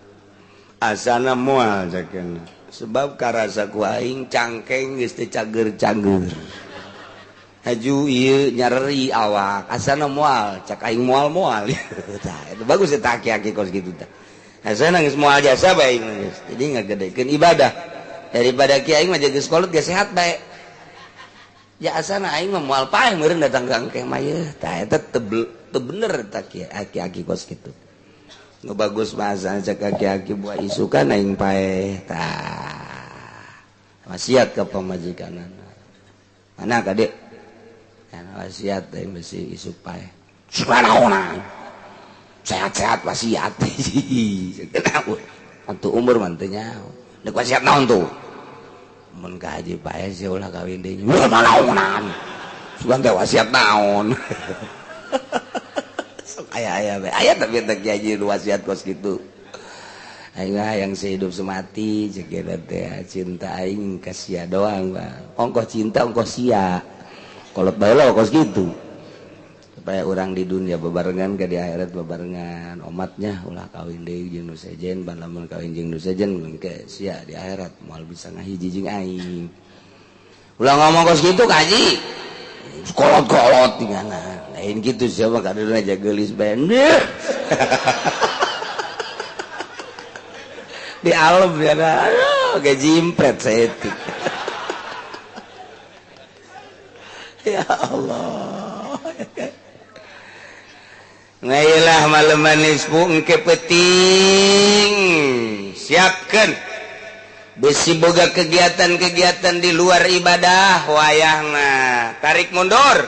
Asana moal cakeun. Sebab karasa ku aing cangkeng geus teu cager-cager. Haju ieu nyareri awak asana moal cak aing moal-moal. Tah itu bagus eta aki-aki kos kitu tah. Asana geus moal jasa bae geus. Jadi ngagedekeun ibadah. Daripada ki aing mah geus kolot geus sehat bae. Ya asana aing mah moal paeh meureun datang ka engke mah yeuh. Tah eta teu bener tah aki-aki kos kitu. Nu bagus mah asana cak aki-aki buah isukan aing paeh tah. Wasiat ka pamajikanana. Mana kadek? Wasiat yang besi isuk pae. Subhanallah. Sehat-sehat wasiat. Antu umur mantenya. Dek wasiat naon tuh? Mun ka haji pae sia ulah kawin deui. Wah malaonan. Sugan teh wasiat naon. Sok aya-aya bae. Aya tapi teh kiai wasiat kos kitu. Aing hayang sehidup semati cek eta teh cinta aing ka sia doang bang. Ongkoh cinta ongkoh sia. Kolot bae kos kitu. Supaya orang di dunia bebarengan ke di akhirat bebarengan. Omatnya ulah kawin deui jeung nu sejen, ban lamun kawin jeung nu sejen engke sia di akhirat moal bisa ngahiji jeung aing. Ulah ngomong kos kitu kaji. Kolot-kolot tingana. Lain kitu siapa kadeureun aja geulis bae. Di alam ya, aduh, gak jimpret seetik. Ya Allah. Ngailah malam manis bu engke peting. Siapkan. Besi boga kegiatan-kegiatan di luar ibadah wayahna. Tarik mundur.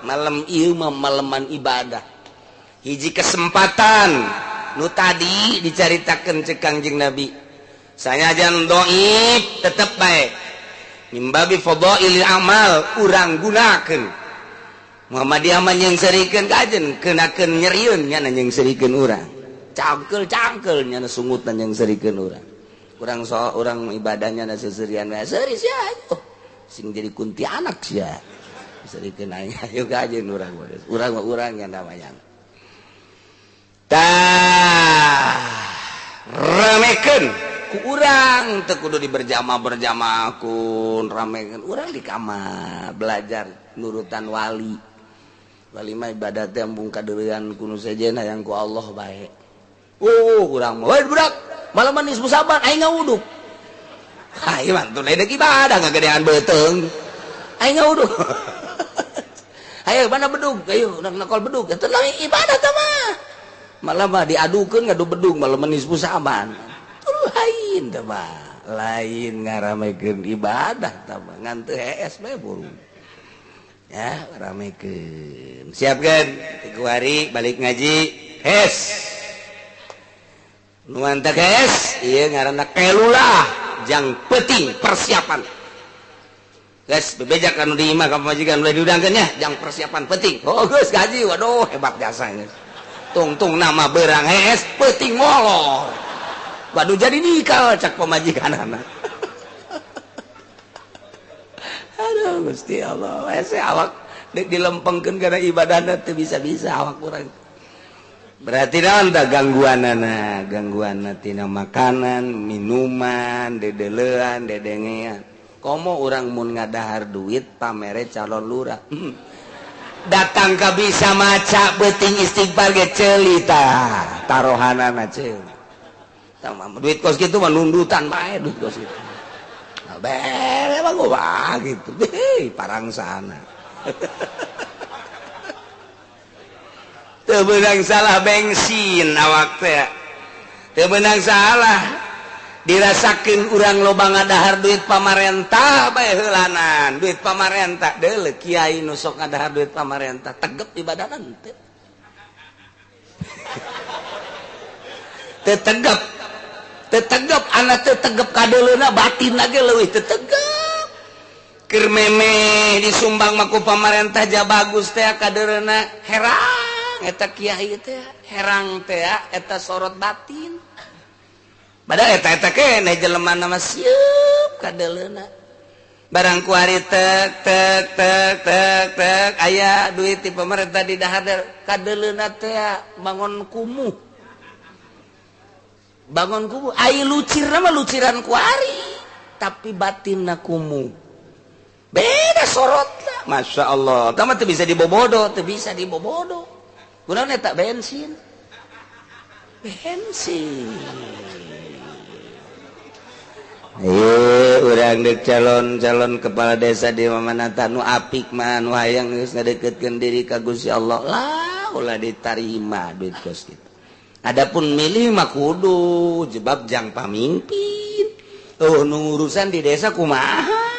Malam ieu mah maleman ibadah. Hiji kesempatan. Nu tadi dicaritakeun cek Kangjeng Nabi sanajan dhaif tetep bae mimbabi fadailil amal urang gunakeun Muhammadiyah mah nyengserikeun kajen keunakeun nyerieun nya nyengserikeun urang cangkeul-cangkeul nya sungutan nyengserikeun urang urang so urang ibadahnya na seuseurian bae seuri sia ayo sing jadi kuntianak sia serikeun aing ayo kajen urang urang mah urang nya namanya. Tah ramekeun ku urang teu kudu diberjamaah-berjamaah kun ramekeun urang di kamar belajar nurutan wali. Wali mah ibadah teh embung kadeureuan ku nu sejen hayang ku Allah bae. Urang mah we budak malam manis musaban aing ngawuduk. Hayu mantun ledek ibadah ngagedean beuteung. Aing ngawuduk. Hayu mana bedug ayo nakol bedug eta ibadah teh mah. Malah mah diadukeun ngadu bedug malah manis pusaban. Lain teh mah, lain ngaramekeun ibadah teh mah ngan teu hees bae buru. Ya, ramekeun. Siapkeun tigu hari balik ngaji, hes. Nu mantep hes, ieu ngaranna kelulah jang peuting persiapan. Geus bebeja ka nu di imah ka pamajikan ulah diudangkeun nya, jang persiapan peuting. Oh geus gaji, waduh hebat jasa geus. Tungtung nama berang hees peuting molor. Waduh jadi nikah cak pamajikanana. Aduh Gusti Allah, hese awak deuk dilempengkeun kana ibadahna teu bisa-bisa awak urang. Berarti naon tah gangguanana? Gangguanna tina makanan, minuman, dedelean, dedengean. Komo urang mun ngadahar duit pamere calon lurah. Datang ka bisa maca beuting istighfar ge ceuli tah tarohanana ceuli. Tah duit kos kitu mah nundutan bae duit kos kitu. Bere mah gua gitu. Hei parangsana. Teu beunang salah bensin awak teh. Teu beunang salah dirasakeun urang loba ngadahar duit pamarentah bae heulanan duit pamarentah deuleu kiai nu sok ngadahar duit pamarentah tegep ibadahna teu teu tegep teu tegep anak teu tegep kadeuleuna batinna ge leuwih teu tegep keur memeh disumbang mah ku pamarentah ja bagus teh kadeuleuna herang eta kiai teh herang teh eta sorot batin. Padahal eta-eta keneh jelema mah sieup kadeuleuna. Barang kuari tek tek tek tek tek aya duit ti pemerintah di dahar kadeuleuna teh bangun kumuh. Bangun kumuh ai lucirna mah luciran kuari tapi batinna kumuh. Beda sorotna. Masya Allah. Tah mah teu bisa dibobodo, teu bisa dibobodo. Kunaon eta bensin? Bensin. Urang dek calon-calon kepala desa di mana nu apik mah nu hayang geus ngadeukeutkeun diri ka Gusti Allah lah ulah ditarima duit kos kitu. Adapun milih mah kudu jebab jang pamimpin. Oh nu urusan di desa kumaha?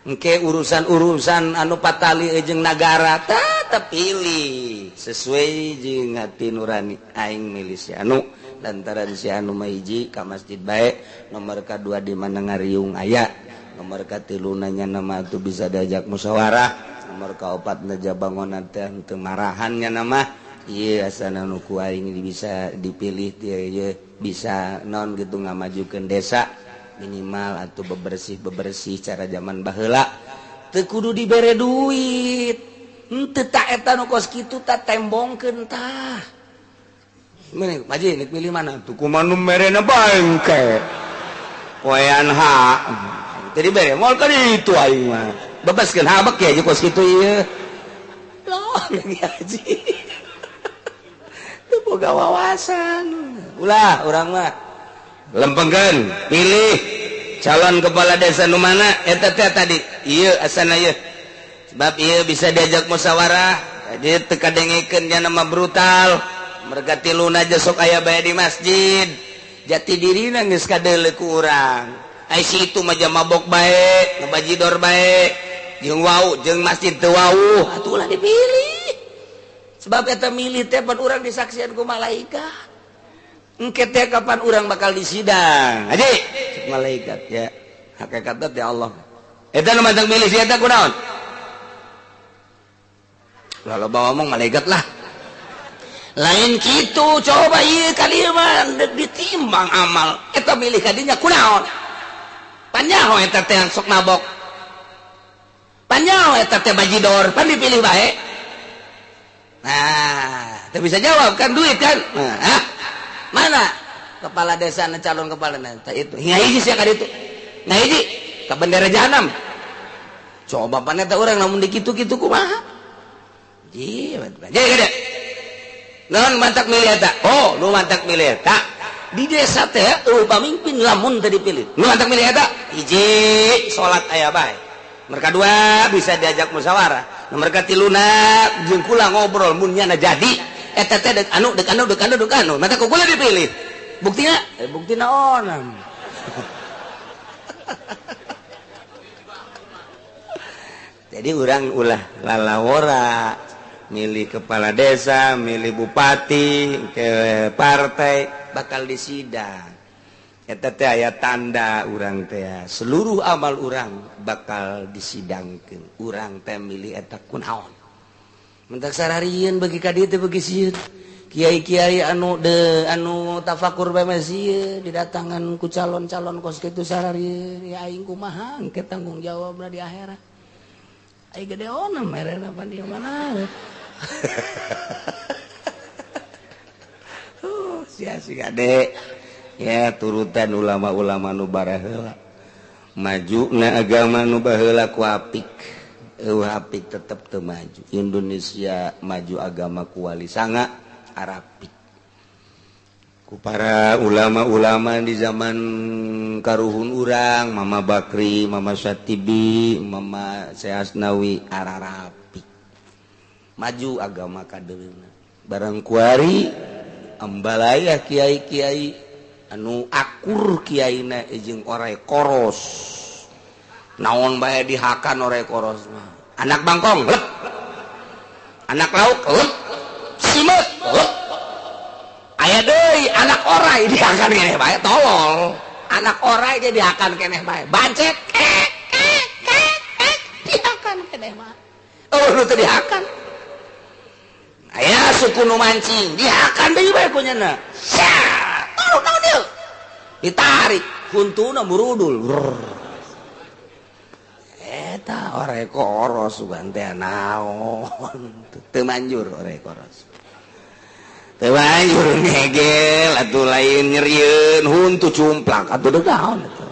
Engke urusan-urusan anu patali jeung nagara tah tepilih sesuai jeung hati nurani aing milih si anu. Lantaran si anu mah hiji ka masjid bae, nomor kadua di mana ngariung aya, nomor katilu nanya nama tuh bisa diajak musyawarah, nomor kaopat neja bangonan teh teu marahan nya nama Ieu asana nu ku aing bisa dipilih dia bisa non gitu ngamajukeun desa minimal atau bebersih-bebersih cara zaman baheula teu kudu dibere duit. Henteu ta eta nu kos kitu ta tembongkeun tah. Mene Maji nek milih mana? Tuh kumaha nu merena bangke. Poean ha. Teu dibere moal ka ditu aing mah. Bebaskeun habek ya jeung kos kitu ieu. Loh, haji. Teu boga wawasan. Ulah urang mah. Lempengkeun, pilih calon kepala desa nu mana eta teh tadi. Ieu asana ieu. Sebab ieu bisa diajak musyawarah, jadi teu kadengekeun nya nama brutal. Merga tiluna aja sok aya bae di masjid. Jati dirina geus kadeuleu ku urang. Ai si itu mah mabok bae, ngebajidor bae, jeung wau jeung masjid teu wau, atuh ulah dipilih. Sebab eta milih teh pan urang disaksian ku malaikat. Engke teh kapan urang bakal disidang? Haji, cek malaikat ya. Hakikatna teh Allah. Eta nu mantang milih si eta kunaon? Lalu bawa ngomong malaikat lah. Lain kitu coba ieu kali mah ditimbang amal. Eta milih kadinya kunaon? Panyaho eta teh sok mabok. Panyaho eta teh bajidor, pan dipilih bae. Nah, teu bisa jawab kan duit kan? Nah, ah, mana kepala desa na calon kepala desa itu? Hiji sia ka ditu. Nah hiji ka bendera jahanam. Coba pan eta urang lamun dikitu-kitu kumaha? Ji, jadi gede. Non mantak milih eta. Oh, nu mantak milih eta. Di desa teh eueuh pamimpin lamun teu dipilih. Nu mantak milih eta hiji salat aya bae. Mereka dua bisa diajak musyawarah. Mereka tiluna jeung kula ngobrol mun nyana jadi eta teh deuk anu deuk anu deuk anu deuk anu. Mata ku kula dipilih. Buktina? Buktina onam. Jadi urang ulah lalawora milih kepala desa, milih bupati, ke partai bakal disidang. Eta teh aya tanda urang teh seluruh amal urang bakal disidangkeun. Urang teh milih eta kunaon. Mentak sararieun bagi ka dieu teh bagi sieun. Kiai-kiai anu de anu tafakur bae mah sieun didatangan ku calon-calon kos kitu sararieun. Ya aing kumaha engke tanggung jawabna di akhirat. Aing gede ona merena pan di mana. Sia si gade. Ya turutan ulama-ulama nu baraheula. Majuna agama nu baheula ku apik. Eueuh apik tetep teu maju. Indonesia maju agama ku wali sanga arapik. Ku para ulama-ulama di zaman karuhun urang, Mama Bakri, Mama Syatibi, Mama Syasnawi ararapik. Maju agama kadeuleuna. Barang kuari ambalaya kiai-kiai anu akur kiaina jeung orai koros. Naon bae dihakan orai koros mah. Anak bangkong lep. Anak lauk lep. Simeut lep. Aya deui anak orai dihakan keneh bae tolol. Anak orai ge dihakan keneh bae. Bancet kek kek kek kek dihakan keneh mah. Oh nu teu dihakan. Aya suku nu mancing dihakan deui bae ku nyana. Ditarik huntuna murudul. Eta ore koros sugan teh naon teu manjur ore koros. Teu manjur ngegel atuh lain nyerieun huntu cumplak atuh deuk naon atuh.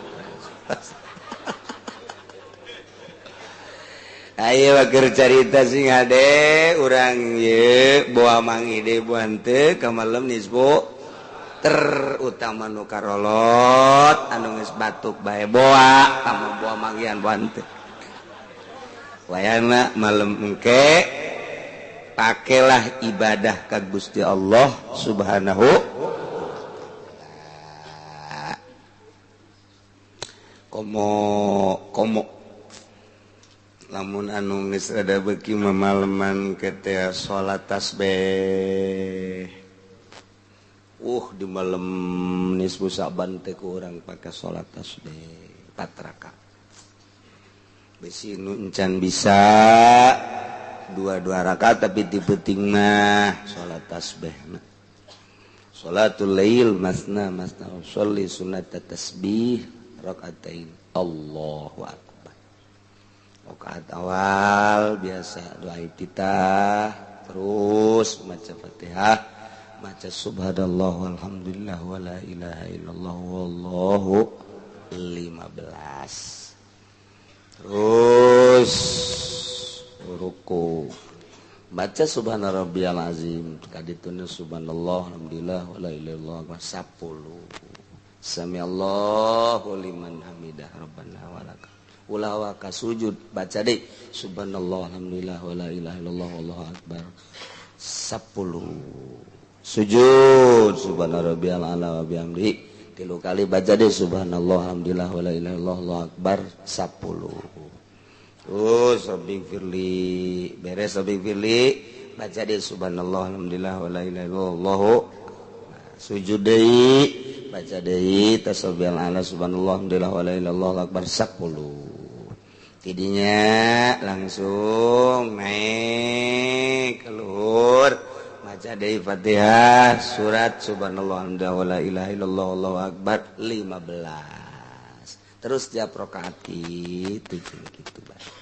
Ayo keur carita sing hade urang ieu boa mangi deui buan teu ka malem nisbu terutama nu karolot anu geus batuk bae boa kamu boa manggihan boa henteu wayana malem engke pakelah ibadah ka Gusti Allah Subhanahu komo komo lamun anu geus rada beuki mamaleman ke teh salat tasbih. Di malam nisfu Sa'ban teh ku urang pake salat tasbih 4 rakaat. Besi nu encan bisa dua-dua rakaat tapi di penting mah salat tasbihna. Salatul lail masna masna sholli sunnat tasbih rakaatain. Allahu akbar. Rakaat awal biasa doa iftitah, terus maca Fatihah, maca subhanallah walhamdulillah wala ilaha illallah wallahu 15. Terus ruku, baca subhana rabbiyal azim, kadituna subhanallah alhamdulillah wala ilaha illallah 10. Samiallahu liman hamidah rabbana walakal. Ulah waka sujud, baca deh subhanallah alhamdulillah wala ilaha illallah wallahu akbar 10. Sujud subhana rabbiyal ala wa bihamdihi 3 kali, baca deh subhanallah alhamdulillah wala ilaha illallah wallahu akbar 10. Terus rabbi firli, beres rabbi firli, baca deh subhanallah alhamdulillah wala ilaha illallah. Sujud deui, baca deui tasbih ala subhanallah alhamdulillah wala ilaha illallah akbar 10. Tidinya langsung naik keluar, baca deui Fatihah, surat subhanallah alhamdulillah wala ilaha illallah wallahu akbar 15. Terus tiap rakaat kitu kitu bae.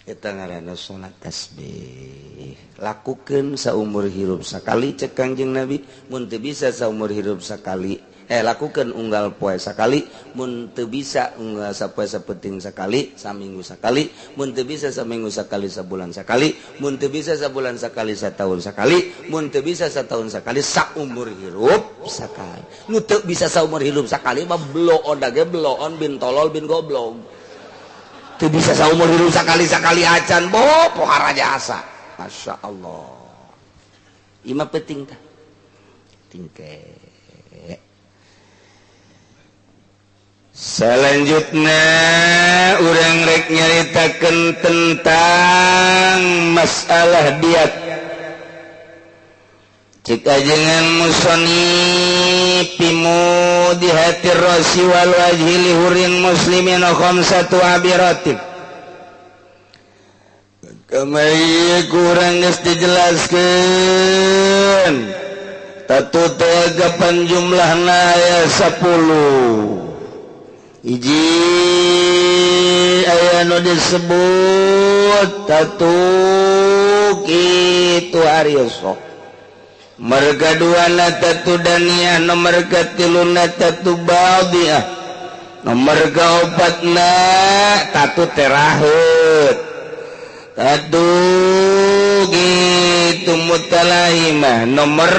Eta ngaranna salat tasbih. Lakukeun saumur hirup sakali cek Kangjeng Nabi, mun teu bisa saumur hirup sakali, lakukeun unggal poe sakali, mun teu bisa unggal sapoe sapenting sakali, saminggu sakali, mun teu bisa saminggu sakali sabulan sakali, mun teu bisa sabulan sakali sataun sakali, mun teu bisa sataun sakali saumur hirup sakali. Nu teu bisa saumur hirup sakali mah bloon dage bloon bin tolol bin goblok. Teu bisa saumur hirup sakali-sakali acan bo pohara jasa. Masya Allah. Ima penting tah. Tingke. Selanjutnya urang rek nyaritakeun tentang masalah diat. Cik ajengan musonif pimu di hati rosi wal wajhi lihurin muslimin khamsatu abiratin. Kamari kurang geus dijelaskeun. Tatu teh kapan jumlahna aya 10. Hiji aya nu disebut tatu kitu ari sok. Merga dua na tatu daniah, nomor katilu na tatu badiah, nomor kaopat na tatu terahet, tatu gitu mutalahimah, nomor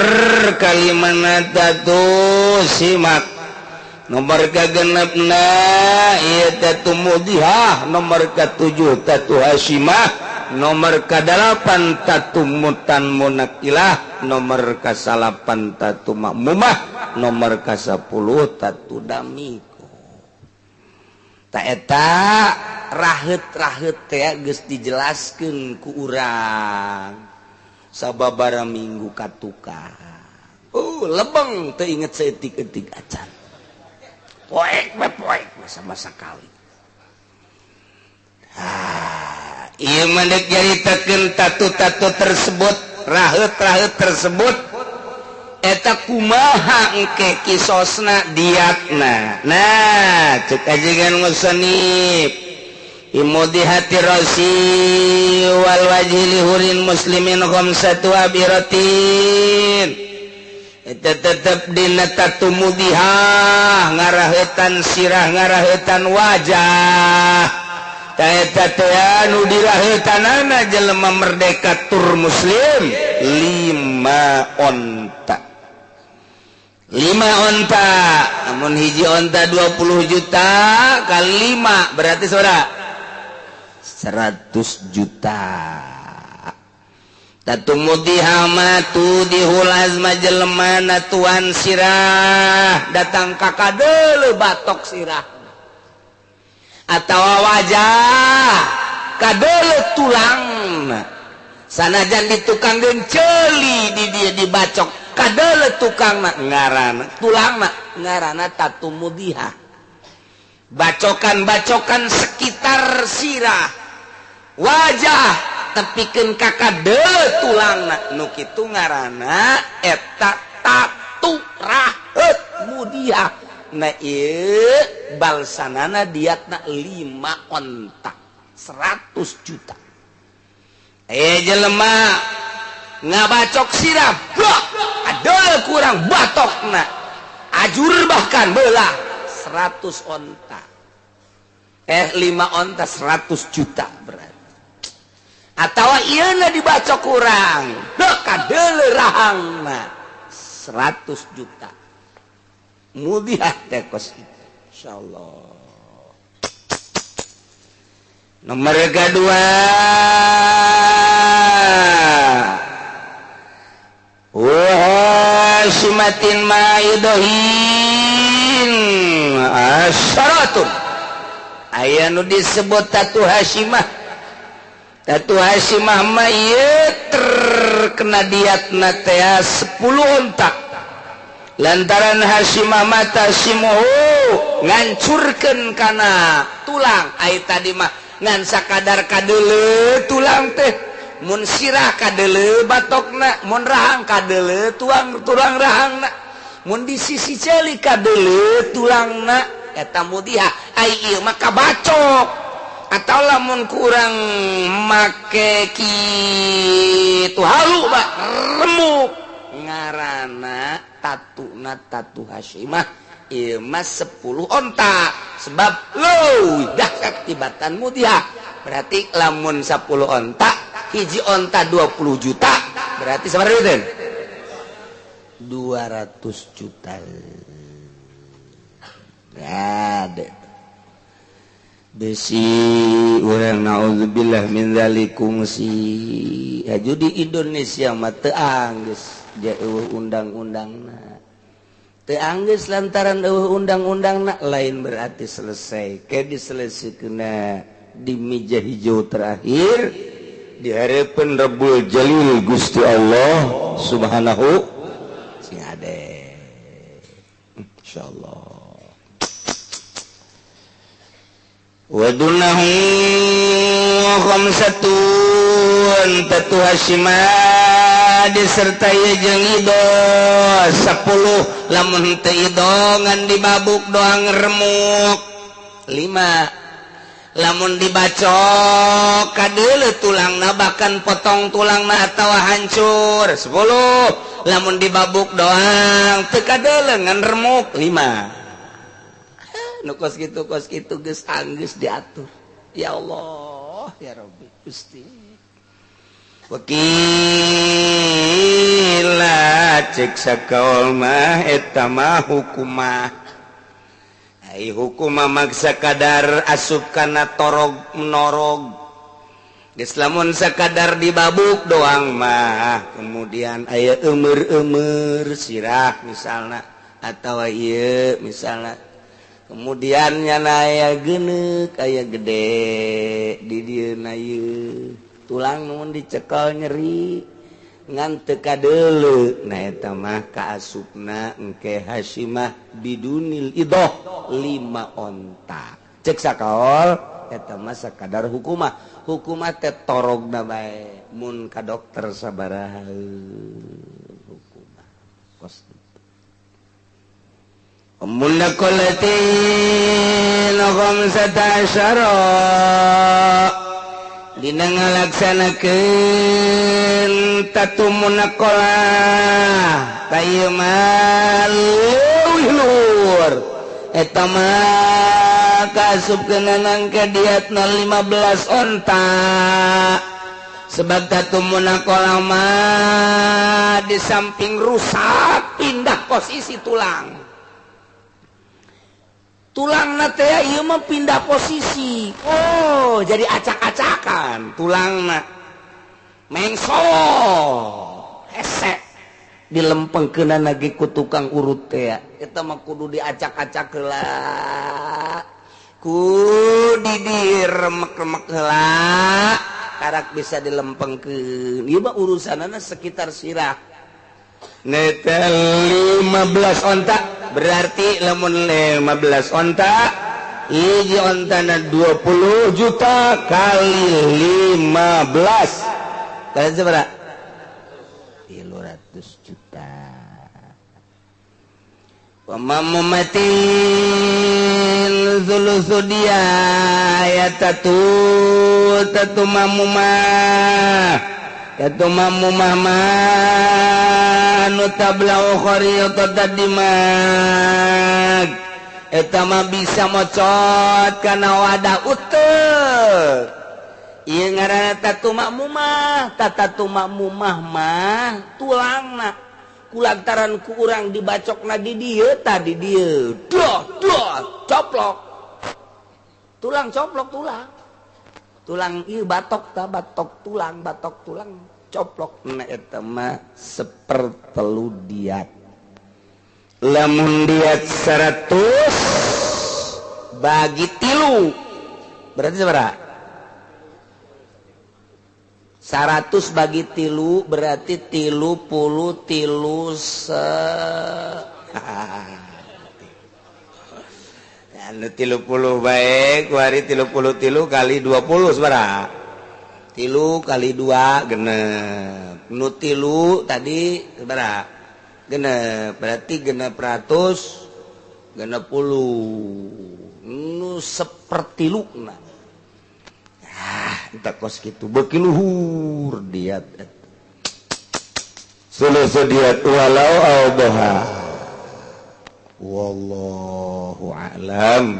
kalima na tatu simak, nomor kagenep na ieu tatu mudihah, nomor katujuh tatu hasimah, nomor ke-8 tatu mutan munakilah, nomor ke-9 tatu makmumah, nomor ke-10 tatu damiko. Ta eta raheut-raheut teh geus dijelaskeun ku urang sababaraha minggu katukang. Oh, lebeng teu inget saeutik-eutik acan. Poek we poek masa-masa kawin. Ah, ieu mah deuk nyaritakeun tatu-tatu tersebut, raheut-raheut tersebut eta kumaha engke kisosna diatna. Nah, cek ajengan musonif imudi hati rosi wal wajhi lihurin muslimin khamsatu abiratin. Eta tetep dina tatu mudihah ngarahetan sirah ngarahetan wajah. Eta teh anu dirahetanana jelema merdeka tur muslim 5 onta. 5 onta, namun hiji onta 20 juta kali 5 berarti saudara 100 juta. Tatu mudihama tu dihulazma jelema natuan sirah datang kakak dulu batok sirah atau wajah kadele tulang sanajan di tukang genceli di dia dibacok kadele tukang ngarana tulang ngarana tatu mudihah bacokan-bacokan sekitar sirah wajah tepikeun ka kadeuleu tulangna nu kitu ngaranna eta tatu raheut mudiah. Nah ieu balsanana diatna 5 onta 100 juta. Jelema ngabacok sirah aduh kurang batokna ajur bahkan belah 100 onta 5 onta 100 juta berarti. Atau ieu dibacok kurang kadeuleu rahangna 100 juta mudiah teh kos itu insyaallah. Nomor kedua wahasimatin maidohin asyaratun aya nu disebut tatu hasimah. Tatu hasimah mah ieu terkena diatna teh 10 onta lantaran hasimah mata simuhu ngancurkeun kana tulang. Ai tadi mah ngan sakadar kadeuleu tulang teh mun sirah kadeuleu batokna, mun rahang kadeuleu tulang rahangna, mun di sisi ceuli kadeuleu tulangna eta mudiah. Ai ieu mah kabacok atau lamun kurang make kitu halu mah remuk ngaranna tatuna tatu hasimah ieu mah 10 onta sebab leuwih dahsyat tibatan mudiah. Berarti lamun 10 onta hiji onta 20 juta berarti sabaraha duiteun? 200 juta. Gade besi urang naudzubillah min zalikum si haju di Indonesia mah teu anggeus eueuh undang-undangna. Teu anggeus lantaran eueuh undang-undangna lain berarti selesai. Ke diselesaikeunna di meja hijau terakhir di harapan Rabbul Jalil Gusti Allah Subhanahu sing ade insyaallah. Wadunahu khamsatun tatu hasimah disertai jeung ido 10 lamun teu ido ngan dibabuk doang remuk 5 lamun dibacok kadeuleu tulangna bahkan potong tulangna atawa hancur 10 lamun dibabuk doang teu kadeuleu ngan remuk 5. Nu kos kitu geus anggeus diatur. Ya Allah ya Rabbi Gusti. Wakila cek sakaol mah eta mah hukumah. Ai hukumah maksa kadar asup kana torog menorog. Geus lamun sakadar dibabuk doang mah kemudian aya eumeur-eumeur sirah misalna atawa ieu misalna kemudian nyana aya geuneuk aya gede di dieuna ieu tulang mun dicekel nyeri ngan teu kadeuleu. Nah eta mah kaasupna engke hasimah bidunil idoh 5 onta cek sakaol eta mah sakadar hukumah. Hukumah teh torogna bae mun ka dokter sabaraha hukumah kos. Munakolatin khamsata asyara dina ngalaksanakeun tatu munakolah tayeu mah leuwih luhur eta mah kaasupkeun ka diatna 15 onta sebab tatu munakolah mah di samping rusak pindah posisi tulang. Tulangna teh ieu mah pindah posisi. Oh, jadi acak-acakan tulangna. Mengsol, hese. Dilempengkeunana ge ku tukang urut teh. Eta mah kudu diacak-acak heula. Ku diremek-remek heula, karak bisa dilempengkeun. Ieu mah urusanana sekitar sirah. Neta 15 onta berarti lamun 15 onta hiji ontana 20 juta kali 15 Berarti seberapa? 300 juta. Wa mamumatin thulutsu dia ya tatu tatu mamumah tatu mamumah nu tablau khariata dimag eta mah bisa mocot kana wadah uteuk. Ieu ngaranna tatu makmumah, tatu makmumah mah tulangna kulantaran ku urang dibacokna di dieu tadi dieu doh doh coplok tulang, coplok tulang, tulang ieu batok ta, batok tulang, batok tulang coplok. Na eta mah sepertelu diat. Lamun diat 100 bagi 3 berarti sabaraha? 100 bagi 3 berarti 33 se anu 30 baik kuari 33 kali 20 sabaraha? 3 kali 2 genep. Nu 3 tadi sabaraha? Genep, berarti 660 nu sepertilu. Nah entah kos gitu beuki luhur diat sulusu diat walau awdaha. Wallahu a'lam.